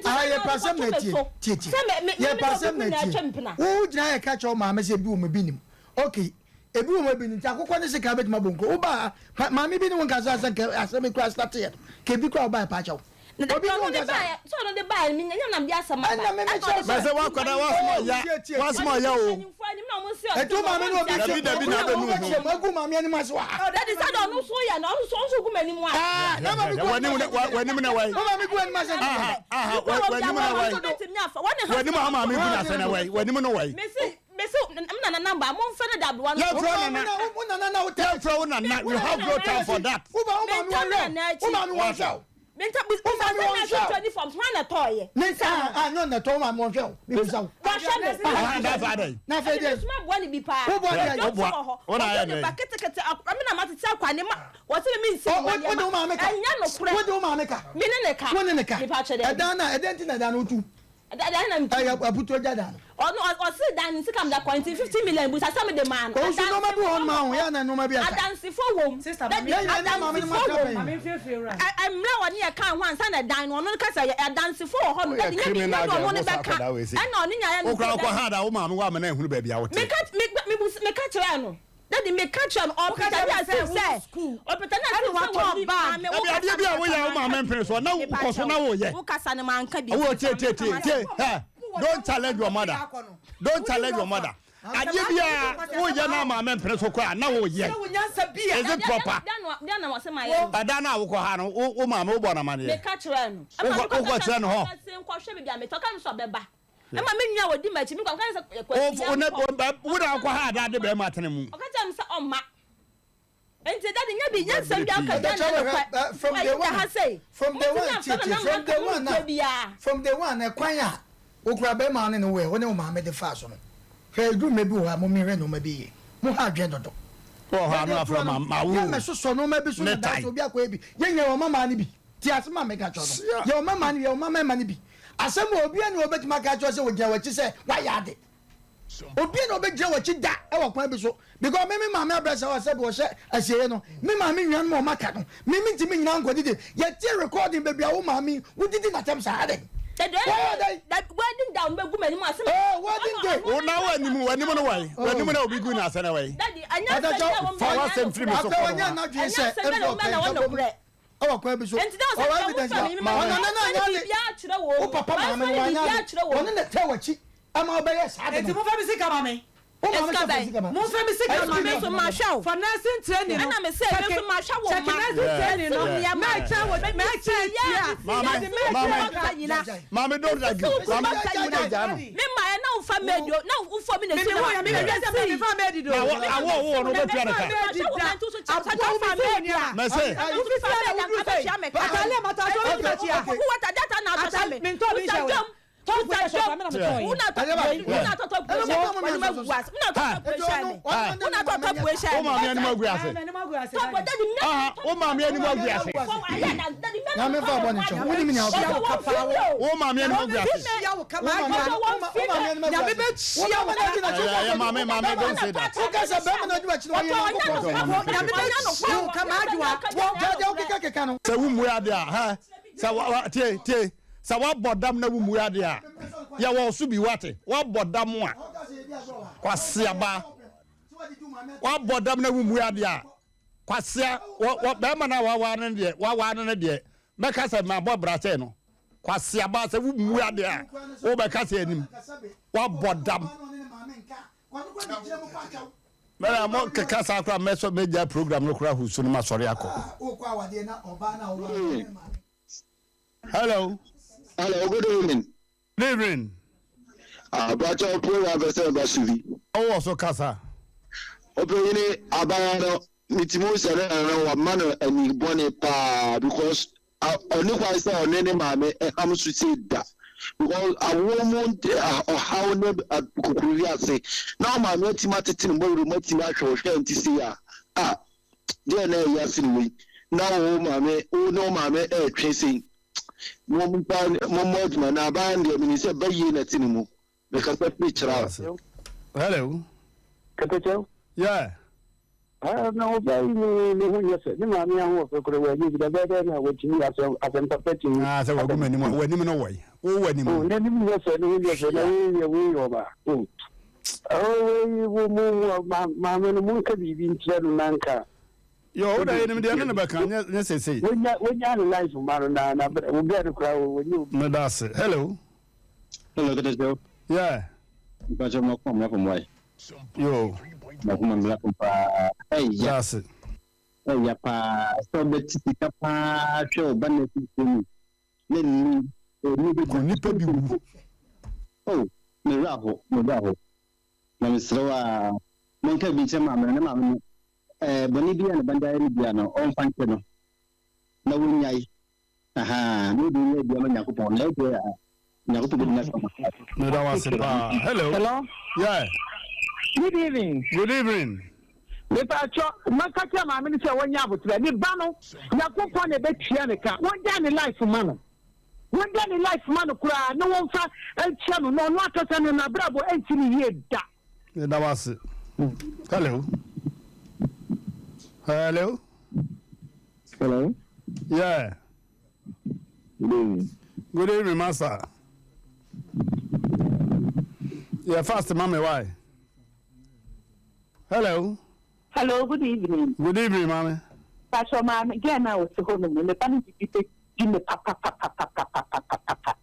aha yɛ pɛ asɛm na tie tie tie yɛ pɛ asɛm na tie wo gyina yɛ ka kyerɛ wo maame sɛ ebi wɔ mu ebi nim okay. Ebi wɔ hɔ ebi nti akokɔ ne sekan betumi abɔ nkuro. Wo ba ha, maame bi ne wo nkasa sɛ nka asɛm yi koraa starteɛ no, ka ebi koraa ɔbaeɛ paa kyɛw. Na Obi dabi ne wo ɔno de nkasa. baeɛ, sɛ ɔno de baeɛ no, menya nyɛ na mede asɛm aba. Ɛna me Ɛna mekyerɛ ɔde sɛ. Bɛsɛ wakɔda wasoma Oh, ɔya tie tie tie. wasoma ɔya o. Mpanyinfoɔ anim na ɔmo se ɔte Ɛti wo maame ne obi Dabi kyerɛ dabi na abɛnu ho. wobɛkyerɛ mu agu maame anim ase wɔ ha. Dabi sɛ deɛ ɔno nso yɛ no, ɔno nso ɔno nso gu m'anim ase. Ah, na maame gu W'anim anim na ase. w'anim na wai. Wo maame gu anim ase. Aha aha Nipa wɔ w'anim bi a na wɔn wai. nso bɛtumi afa, wɔne W'anim a maame gu n'ase na wai. W'anim no wai. Mesi mesi m nana namba momfrɛ no da aberewa no. Yɛmfrɛ wo nana. Wo nana na wo tɛ. Yɛmfrɛ wo nana. We have no time for that. Wo ba wo maame wɔn hwɛ wo. Wo maame wɔn hwɛ wo. Menta bu Wo maame wɔn hwɛ wo. 20 forms hwan na ɛtɔɔyɛ? Ne nsa a nyɛ ɔna ɛtɔ wo maame wɔn hwɛ wo. Mebisa wo. Wɔhwɛ me. Aha na afa adɛn? Na afei deɛ. Mesoma boa ne bi paa. Wo boa deɛ. Wo boa. Wo na ayɛ ne ba dɛn? ketekete akora me na matete akwa ne ma wɔte me mensi Wo ne wo de wo maame ka. Ɛnyɛ nokorɛ. Wo de wo maame ka. Me ne ne ka. Wo ne ne ka. Mepa kyɛ dɛ. Ɛdan na ɛdɛn ti na ɛdan no wotu. Ɛdan na metu. Ɛyɛ abutuo gya dan no. Ɔno ɔse dan ne sika mede akɔ nti 50 million busa sɛ mede maa no. Owusu nneɛma bi wɔ hɔ nom aho yɛ na nneɛma bi ɛka. Adansefo wom. Sister, Dabi mame- Yɛn nyinaa ne maame no mu adansefo atra wom. pɛn. Maame mfeefee wura. Ɛ- ɛ- Mmerɛ a wɔne yɛ kaa ho ansa na ɛdan no ɔno no kasa yɛ adansefo wɔ hɔ nom. Woyɛ Dabi nyɛ me criminal nyɛ de girl, ɔno wo ne saa bɛka akwadaa wei sei. ɛna ɔne nyaeɛ no Wo koraa nti wokɔ ha da wo maame wo amena ehunu baabi a wote. Meka me me meka kyerɛɛ no. Daddy meka kyerɛ no Woka ɔpetane kyerɛ me as sɛ if wo sɛ school ɔpetane as ɛna if sɛ watɔ wɔni bag. maame Dabi wokasa adeɛ bi a no woyɛ a wo maame mpene soɔ na Mepa wokɔ so kyɛw, na woyɛ. wokasa no manka bi Wo tie tie tie tie hɛ don't challenge your mother don't challenge your mother adeɛ bi a woyɛ na maame mpene so koraa na woyɛ is it proper Deɛ na wɔsɛ ma yɛ ɛda no a wokɔ ha no wo wo maame wobɔ no amaneɛ meka kyerɛ no Wokɔ kyerɛ no hɔ? nkɔhwɛ baabi a metɔ ka me sɛ ɔbɛba ɛma me nua wɔdi m'akyi me nkɔ ka sɛ Wo- wo ne- wo na wokɔ ha ada de bɛrima atene mu ɔka kyerɛ me sɛ ɔmma nti dade nya bi nya nsɛm bi aka gya Ɔbɛkyɛ ne bɛhwɛ, nokwa from day one from day one tie tie from day one na from day one ɛkwan a okura bɛrima ne ne wɛ wo ne wo maame de fa so no hwɛ eduru mɛ bi wɔ hɔ a mo mehwɛ nneɛma bi yie mo ha adwene dodo. Wɔ hɔ a na afrɛ ma ma wo yɛ mɛ sosɔ nneɛma bi so na ne da tae so obi akɔ ebi yɛ nyɛ wɔn mama ne bi ti ase ma meka kyerɛ no yɛ wɔn mama ne bi yɛ wɔn mama ne bi asɛm wɔ obi a na obetumi aka kyerɛ sɛ ogyina wɔn akyi sɛ wayɛ ade. Obi na ɔbɛgyina w'akyi da wɔ kwan bi so because me me maame abrɛ sɛ ɔsɛ bi ɔhyɛ asieɛ no me maame nnuanom a ɔma ka no me me ntumi nyina nkɔdidi yɛtie recording baabi a wo maame wodidi n'atɛm saa adɛn wɔyɛ dɛn wedding day ɔmo bɛgu m'anim ase oh wedding day wo na w'anim w'anim no wɔyi w'anim na obi gu n'asɛ na wɔyi Daddy ɛnyɛ sɛ bi a wɔn fa w'asɛm firi me so afei kɔ wɔnyɛ no n'adwene sɛ ɛnyɛ sɛ bi a ɛmfa wɔn bɛ na ɔpɛ wɔn nka bom nokorɛ ɛwɔ kwan bi so Nti dɛ ɔsɛ ɔwɔ sɛ evidence wofa na me ma ma ɔno ne na anyɛ wɔmfa ne ade biribiara kyerɛ wo wo papa maame no wɔmfa ne wanyɛ biribiara ade kyerɛ wo ɔno na ɛtɛ w'akyi ama ɔbɛyɛ saa ade Enti no momfa me sika ma me. wo maame Esika sɛ fa bɛn? sika ma Momfa me sika ma Me me. nso mahwɛ wo For nursing training no. ɛna me sɛ me nso mahwɛ wo Check ma nursing training no. Yeah. Mɛkyɛ wo mɛkyɛ tia. Maame, Yɛde mɛkyɛ maame. tia. nyina maame don't argue maame gya no me ma ɛ na wofa me adi o na wofa me na Me esi me wo ya me me wiase me me fa me adi do. na wo awo wo no wobɛtua ne ka mɛsɛ wo maame anim agu ase aha wo maame anim agu ase Nyame fa bɔ ne nkyɛn wonim nea wobɛyɛ wo maame anim agu ase ɛyɛ maame maame don't say that woka sɛ bɛrima no adwuma akyi no wɔyɛ Nyankopɔn gyagya wokeka keka no sɛ wo mmue ade a ha sɛ wa wa tie tie sɛ wabɔ dam na wo mmue ade a yɛwɔ so bi wate wabɔ dam a kwasiaba wabɔ dam na wo mmue ade a. Kwasea, wɔ, wɔ, bɛrima no a wawaa no no deɛ, wawaa no no deɛ, mɛka sɛ mabɔ bra sɛ no. Kwasea baa sɛ wommu adeɛ a, wobɛka sɛ anim. Wabɔ dam. Mɛna mo keka saa koraa mɛsɔ mɛgya program no koraa husu no masɔre akɔ. Hello. Hello, good evening. Good evening. Abacha ah, program pɛ sɛ ɛba so bi. Ɔwɔ so kasa. Ɔpɛnyini abaya no ne ti mu sɛ ne nana no wama no ani bɔne paa because ɔne kwan sɛ ɔne ne maame ɛham so sei da because awoɔ mu ɔhaw ne kokoro wiase na ɔmaame atumi atete ne mmɔwerɛ mu atumi ahwɛ ɔhwɛ nti sei a a deɛ na ɛyɛ ase ne wei na wo maame wo ne wo maame ɛretwe sei Mompa mommɔ adwuma na aban deɛ menim sɛ bayie na ɛte ne mu. Mekasa firi Kyerɛw. Hello. Kɛtɛkyɛw. Yeah. Ah, na ɔbaa yi ne ne ho nyɛ fɛ. Ne maame ahoɔfɛ koraa wanyɛ bi da. Bɛyɛ dɛn na watumi asɛm asɛm papa tumi. Ah, sɛ wagu m'anim a, w'anim no wɔi. Wo w'anim. Oh, n'anim nyɛ fɛ, ne ho nyɛ fɛ, na wei yɛ wei yɛ ɔbaa. Oh. Oh, wei wo mo mo maame no monka biribi nkyerɛ no na nka. Yo, wo da yɛnim deɛ ne no bɛka nyɛ nyɛ seesei. Wonya wonya ne life ma no na na wo bɛɛ no koraa wɔnyɛ obi. Meda ase. Hello. Hello, Kɛtɛkyɛw. Yeah. Mpakyɛw makoma mmra fam wae. Yo. Makoma mmra fam paa. Ɛya. Meda ase. Ɛya paa sɛ wobɛte sika paa hwɛ wo ba na afifire mu na ni ɛni bɛgya. Nipa bi wu. Oh, me werɛ aho, me werɛ aho. Na mesrɛ wo a, monka bi nkyerɛ maame no na maame no Eh, bɔne biara a ne ba no de ayɛ no biara no, ɔmfa nkyɛ no, na wonnyae. Ahaa, na ɔde nyɛ adua ma Nyankopɔn, na ɛdeɛ a, Nyankopɔn bɛdi n'asɛm ama no. Meda wo ase paa. Hello. Hello. Yeah. Good evening. Good evening. Mepatwɔ, maka kyerɛ maame no sɛ wɔnyɛ aboterɛ. Ne ba no, Nyankopɔn na ɛbɛtua ne ka. Wɔngyae ne life ma no. Wɔngyae ne life ma no koraa na wɔmfa nkyɛ no na ɔno ankasa no n'abrabɔ ɛnsi no yie da. Meda wo ase. Hello. Hello. Hello. Yeah. Good evening. Good evening, master. Yeah, fast, mommy, why? Hello. Hello, good evening. Good evening, mommy. Pastor, maame, girl na ɔte hɔ nom no, ne ba no didi bɛdi ne papapapapapapapa.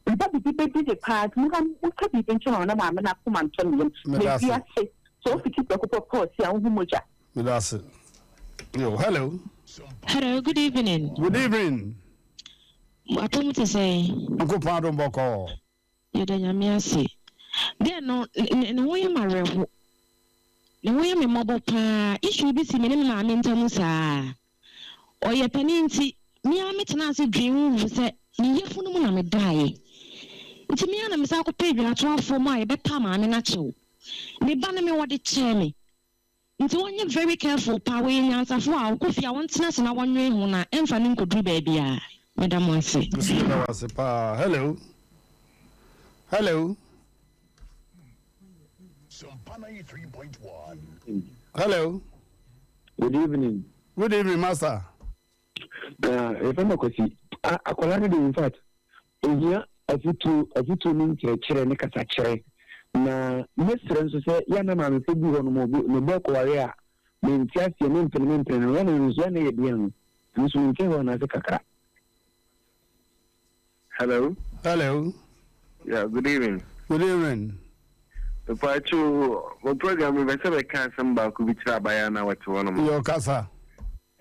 Ne ba didi bɛdi ne paa, nti monka monka biribi nkyerɛ maame na maame no akoma ntɔ ne yam. Meda Na ase. wiase, sɛ wofiti prɛko pɛ pɔɔse a, wohu mogya. Meda ase. Yo, hello. Hello, good evening. Good evening. Apɔm te sɛn? Nyankopɔn adom bɔkɔɔ. Yɛda Nyame ase. Girl no ne ne ho yɛ me awerɛho. Ne ho yɛ me mmɔbɔ paa. Issue bi si me ne me maame ntam saa. Ɔyɛ panin nti, me ara metenaa ase dwen ho huu sɛ me yafunu mu na medaeɛ. Nti me ara na mesan kɔpɛɛ dwonatoafoɔ mu a yɛbɛpa maame no akyɛw. Me ba no me wɔde kyɛɛ me. Nti wɔnyɛ very careful paa, wɔyɛ nyansafo a, ɔkɔ fie a wɔntena ase na wɔnwen ho na ɛmfa no nkɔduru baabiara. Meda mo ase. Me nso meda wo ase paa. Hello. Hello. Hello. Good evening. Good evening, master. Yɛfrɛ no Kwasi. Akwadaa no de in fact ohia afutuo afutuo ne nkyerɛkyerɛ ne kasakyerɛ na mɛsrɛ nso sɛ yɛ na maamefo bi hɔ nom obi ne bɔ kɔware a mente aseɛ mempene mempene no yɛ na nso yɛ na yɛ deɛ no ɛno nso mente hɔ anaasɛ kakra. Hello. Hello. Yeah, good evening. Good evening. Mepaakyɛw, mo program mi bɛsɛ bɛka asɛm baako bi kyerɛ abaayewa na wɔte hɔ nom. Yɛ ɔkasa.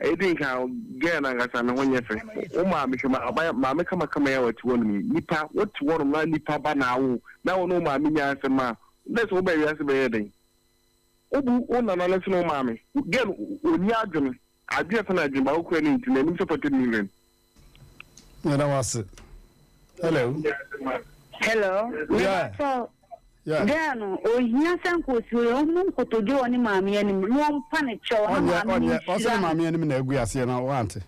Edi nkan, girl no ankasa ne ho nyɛ fɛ. Wo maame hwɛ ma ɔbaa maame kamakama yi a wɔte hɔ nom yi, nipa wote hɔ nom na nipa ba na awo na wo ne wo maame nya asɛm a, na sɛ woba wiase bɛyɛ dɛn? Wobu wo nana no sene wo maame. Girl no onni adwene. Adwene sɛ na adwene baako kura ne nti n'anim sɛ 40 million. Yɛda wo ase. Hello. Hello. Yeah. Yeah. Girl no, ohia sɛ nka osi hɔ yi, ɔhunu nkotodwe wɔ ne maame anim na ɔmpa ne kyɛw na Ɔnyɛ maame no ɔnyɛ ɔsɛ nhyira ne no. maame anim na agu aseɛ na wante.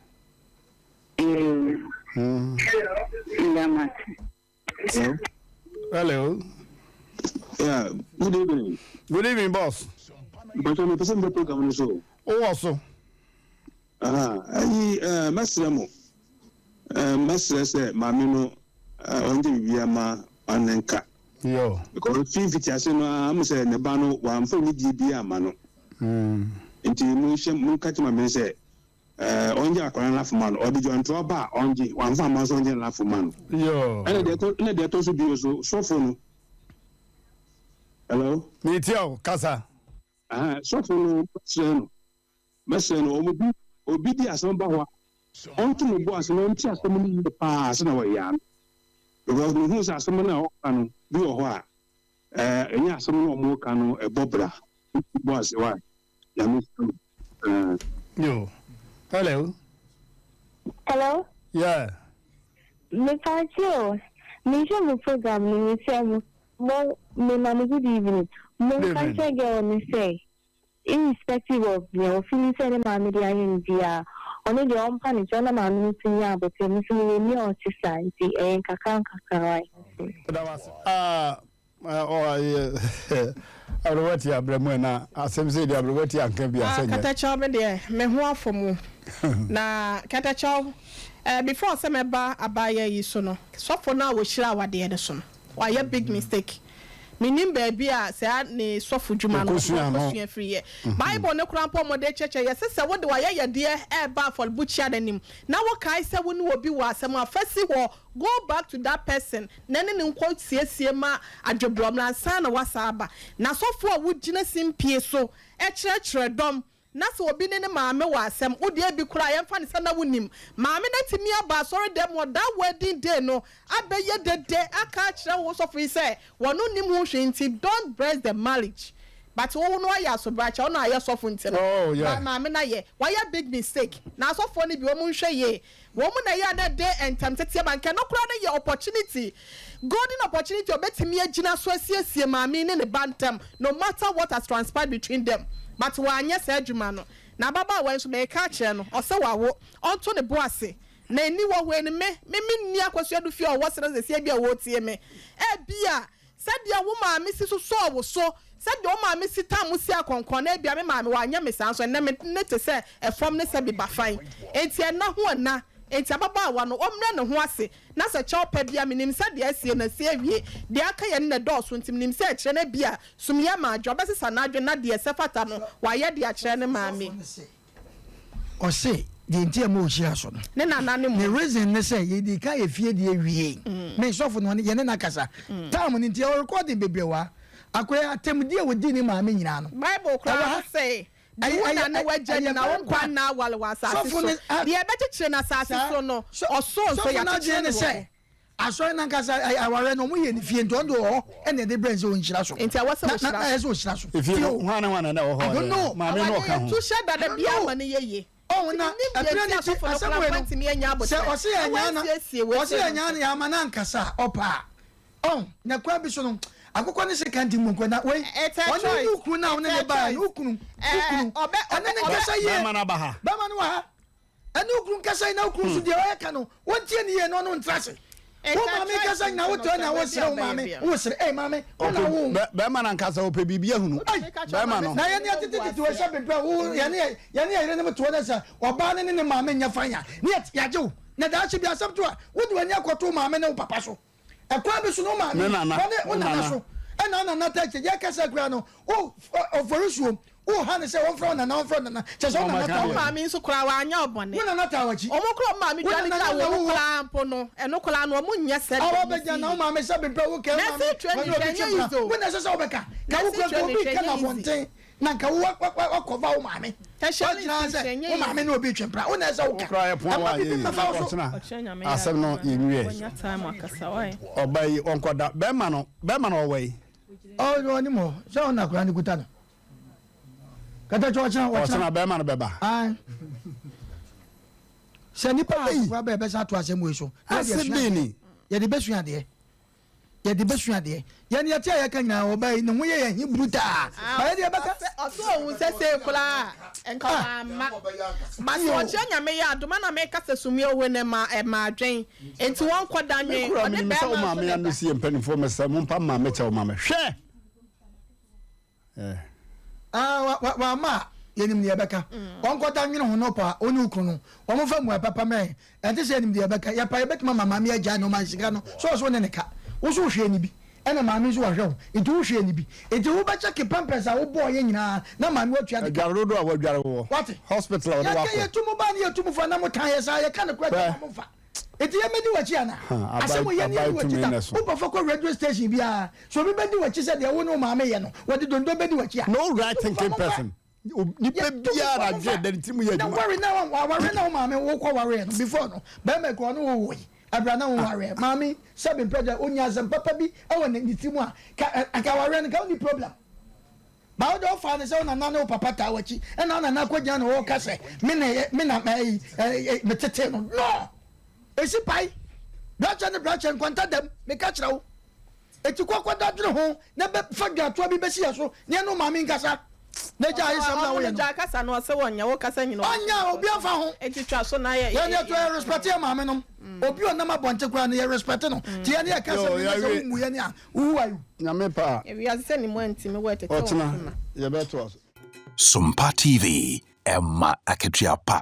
Ee. Nda mate. Hello. Hello. Yeah, good evening. Good evening, boss. Mpatsɔ mi pɛsɛ mi bɛ program no so. Wowɔ so. Ayi eh, mɛsrɛ mo eh, mɛsrɛ sɛ maame no eh, ɔngye biribiara ma ɔne nka. Yo. Because fi mfitiase no ara mo sɛ ne ba no wamfa anidie biara amma no. Nti monhyɛ monka kyerɛ maame no sɛ ɛɛ ɔngye akwadaa no lafo ma no. Ɔde dwantoa ba a ɔngye, wamfa amma nso ɔngye ne lafo ma no. Ɛna deɛ ɛtɔ ɛna deɛ ɛtɔ so bio nso, sɔfo no. Hello? Meretie wo, kasa. Aha, sɔfo no mɛsrɛ no, mɛsrɛ no, obi obi di asɛm ba hɔ a, ɔnto ne bo ase na ɔnte asɛm no yie paa ansa na wayɛ ano. Because mehu sɛ asɛm no a ɔka no bi wɔ hɔ a, ɛɛ ɛnyɛ asɛm no a wɔka no ɛbɔ bra. Bo ase why? Nyame nhyira mo. Ɛɛ. Yo. Hello. Hello. Yeah. Mepatse o, mehwɛ mo program no mesrɛ mo, mo mema mo good evening. Monka nkyerɛ girl no sɛ irrespective of nea ɔfili sɛ ne maame de ayɛ no biara, ɔno deɛ ɔmpa ne kyɛw na maame no nso nya abotire. Me nso mewɔ nua a ɔte saa nti ɛyɛ nkakra nkakra wai. Meda wo ase. Ah, Aberewati abrɛ mu ɛna asɛm sɛ deɛ aberewati anka bi asɛ nyɛ. Katakyɛw me deɛ me ho afɔ mu na katakyɛw eh, before sɛ mɛba abaayewa yi so no sɔfo no a wɔhyira awadeɛ no so no wayɛ big mistake menim baabi a saa ne sɔfo dwuma no ɔkɔsua firi yɛ Bible no koraa mpo wɔde kyerɛkyerɛ yɛse sɛ wode wayɛyɛdeɛ ɛreba afɔrebukyia no anim na wokae sɛ wo ne obi wɔ asɛm a fa si hɔ Go back to that person na ne no nkɔ siesie ma adwebrɔ mmra ansa na wasan aba. Na sɔfo a wogyina simpie so kyerɛkyerɛ dɔm na sɛ obi ne ne maame wɔ asɛm, wo deɛ ebi koraa yɛmfa no sɛ na wonim maame no atumi aba asɔredan mu hɔ that wedding day no abɛyɛ dede aka akyerɛ wo sɔfo yi sɛ wɔno nnim ho hwee nti don't bless the marriage but wo no ayɛ asobrakyɛ wo na ayɛ sɔfo nti no Oh yeah. maame no ayɛ wayɛ big mistake na asɔfoɔ no bi wɔn nhwɛ yie Wɔn na ɛyɛ a na ɛde ntɛmteteɛ ba. Nka ɛno koraa no yɛ opportunity, golden opportunity a ɔbɛtumi agyina so asiesie maame yi ne ne ba ntam no matter what has transpired between them. But wanyɛ saa adwuma no. Na ababaawa yi nso mereka akyerɛ no, ɔsɛ wawo, ɔnto ne bo ase. Na ɛnni hɔ hwee no me, me menni Akosua Adu fie a ɔwɔ serɛ seesei bi a ɔretie me. Ebia Sɛdeɛ wo maame si sosɔɔ wo so, sɛdeɛ wo maame si tam wo si akɔnkɔn no, ebia me maame wanyɛ me saa nso ɛnnɛ me nne te sɛ ɛfam ne sɛ bebafan. Enti ɛnna ho ɛnna. Enti ababaawa no, ɔmmrɛ ne ho ase, na sɛ kyɛw pa bi a, menim sɛ deɛ asie no asie awie, deɛ aka yɛ no na ɛdɔɔso, nti menim sɛ ɛkyerɛ no ebia sumyɛ ma adwo, ɔbɛsesa n'adwene na deɛ ɛsɛ fata no, wayɛ de akyerɛ ne maame. Ɔse deɛ nti a ɛma ɔhyira so no. Ne nana ne mu. Ne reason ne sɛ yɛdii kan yɛ fie deɛ wiei. Me sɔfo no ɔne yɛne no akasa. Time no nti yɛwɔ recording bebree wɔ ha. Akoya atɛmdie a ɔdii ne maame nyinaa no. Bible Ɛwɔ koraa ha. se, Di Ɛyɛ wo ɛyɛ na ne w'agya ɛyɛ ni na wo very nkwa bad. nna aware wɔ asase Sɔfo so. no a Deɛ ɛbɛkyekyere no asase saa so no, sɔ ɔsoro nso sɔfo no yɛakyekyere adwene no ne wɔ sɛ hɔ. Asɔre no ankasa ɛ awareɛ no wɔyɛ no fie nti ɔno deɛ ɔwɔ hɔ ɛna ɛde brɛ no sɛ ɔnhyira so. Nti ɛwɔ sɛ Na na ɔhyira na ɛyɛ sɛ ɔhyira so. Efie Tie no o. hwan ne hwan na na ɛwɔ I hɔ don't deɛ know. maame no Awadeɛ ɔka ho. yɛtu hyɛ I dada don't biara know. ma no yɛ yie. Ɔho Nti na mennim deɛ ɛberɛ nti no nti asɔfo no asɛm koraa wei no wɔantumi anya sɛ aboterɛ ɔse na yɛanyaa na wɔansiesie wei ɔse sei no yɛanyaa nso. no yɛama no ankasa a ɔpɛ a ɔho na kwan bi so no akokɔ ne sika nti mu nkɔ na wei It's a ɔne choice. wo kunu no a wo It's ne a ne baeɛ choice. no wo kunu wo Ɛɛ kunu ɔbɛ ɛne ɔbɛ ne ɔbɛ. nkasa yie Bɛrima no aba ha. bɛrima no wɔ ha. Ɛne wo kunu nkasa yi na wo kunu nso deɛ ɔyɛ ka no wontie ne yie na ɔno ntra ase. Wo maame kasa nyina wote hɔ na wosere wo maame wosere ei maame wo na wo. Bɛrima no ankasa ɔpɛ biribi ahunu bɛrima no. Na yɛne yɛtete tete wɔ sɛ bebrɛ wo yɛne yɛne yɛ yerenom te hɔ na sɛ ɔbaa no ne ne maame nyɛ fan a ne yɛagye wo na daakye bi asɛm to a wode w'ani akɔto wo maame ne wo papa so. Ɛkwan bi so no wo maame Ne nana, ɔne wo wo nana nana. so ɛna wo nana taa kyɛ yɛkasa koraa no wo ɔfɔresuom wo ha ne sɛ wɔmfrɛ wo nana wɔmfrɛ wo nana kyɛ sɛ wo nana Ɔmmɛka taa deɛ. Wo maame nso koraa wanyɛ wo bɔne. Wo nana taa w'akyi. Wɔn koraa wɔn maame Wo dwane nana gyaa na wɔn wo wɔ. koraa mpo no ɛno koraa no wɔn nyɛ sɛdeɛ Awa wɔn bɛgya si na wo yi. maame sɛ bepɛ wo kɛ wo maame Nursing training wɔne obi hwɛ twe ɛnyɛ mpena easy o. wo na ɛsɛ sɛ wobɛka ka wo Nursing kura nka training obi hwɛ ka no ɛnyɛ easy. abɔnten na nka wo wakɔva wo maame Tertiary wagyina institution sɛ ɛnyɛ wo maame easy. ne obi twe mpena wo na ɛsɛ woka Wokora yɛ pon ɛma wa biribi yɛ mmɛfa wo so ɔkyena asɛm no yɛnwie ɔba yi ɔnkɔda bɛrima no bɛrima no ɔwɔ yi. Ɔno ɔnim hɔ sɛ ɔna akora no kuta no kata kyɛ ɔkyena ɔkyena ɔkyena bɛrima no bɛba. Sɛ nipa a akora bɛɛ bɛsa ato asɛm wei so na yɛde Ase asua bɛn adeɛ ni. yɛde bɛsua adeɛ. Yɛde bɛsua adeɛ. Yɛn yɛte a yɛka nyinaa ɔbaa yi ne ho yɛ yɛn he brutaa. Ba yɛde yɛbɛka. Ɔse ohun sɛ sei koraa a nka wamma. But sɛ ɔkyerɛ Nyame yɛ adom a na meka sɛ sumie ohe no ɛma ɛma adwen nti wɔnkɔ da Me nwen kura ɔne menim sɛ wo bɛɛma nso maame na ano ɛda. si yɛ mpanimfoɔ mesrɛ mo mpa maame kyɛw ma me hwɛ. Eh. Ah, wa, wa, wamma a, yɛnim deɛ yɛbɛka. Ɔnkɔda nwene ho no pa, ɔne okunu no, wɔmfa mmuae papa mma yɛn. Ɛnte sɛ yɛnim deɛ yɛbɛka. Yɛpa, yɛbɛtumi ama maame agyae nneɛma sika no, sɛ ɔsɛ wo ne ne ka. Wo nso wohwɛɛ no bi. Ɛna maame nso wahwɛ wo nti wo hwɛɛ no bi nti wo bɛ check pampers a wo bɔɔ yɛ nyinaa na maame watua de ka. Adware dodoɔ a wadware woɔ. Wate. Hospital a wɔde Yɛka wakɔ. yɛtu mo ba ne yɛtu mo fa na mo tan yɛ saa yɛka nokorɛ kyerɛ mo a mo nfa. Nti yɛ mɛdi wakyi anaa? Ha, Asɛm abae yɛ ne yɛdi abae wakyi tumi da. na ɛso. Wo papa kɔ radio station biara sɛ obi bɛdi wakyi sɛ deɛ wo ne wo maame yɛ no wɔde dondo bɛdi wakyi a. No right Yɛtu mo fa thinking mo nfa. person. Nipa Yɛtu mo biara fa mo adwene nfa. da ne tirim yɛ Na adwuma. ware na aware na wo maame wo kɔ wareɛ no before no bɛrima kura ɔne wo woe. Ɛberɛ a na wonwareɛ. Maame, sɛbe mpɛ dɛ onya asɛm papa bi wɔ ne ne ti mu a, ka anka awareɛ no nka wonni problem. Ba wo deɛ wofaa no sɛ wo nana ne wo papa taa w'akyi, ɛna wo nana akɔgyina na ɔreka sɛ me na ɛyɛ me na ɛyi ɛ metetee no. No! Ɛsi pae. Brakyɛ ne brakyɛ nkwanta dam, meka kyerɛ wo. Eti kɔ kɔda dwene ho na bɛ fa dwatoa bi bɛsi yɛ so na yɛne wo maame nkasa na gya ayesɛm na woyɛ no. Ɔno kasa no ɔsɛ wɔnyɛ wo kasa nyina Ɔnyɛ obi amfa ho. Eti twa so na yɛ. Yɛn yɛ to yɛ respect yɛ maame nom. Obi ɔnam abɔnten koraa no yɛ respect no. Ti yɛn yɛ kasa bi na sɛ wo mmu yɛn a wo who are you? Nyame pɛ a. Ewiase sɛ ne mu antimi wɔ ɛtete wɔn Ɔkyena so ma. yɛbɛtoa so. Sompa TV, ɛma akatua pa.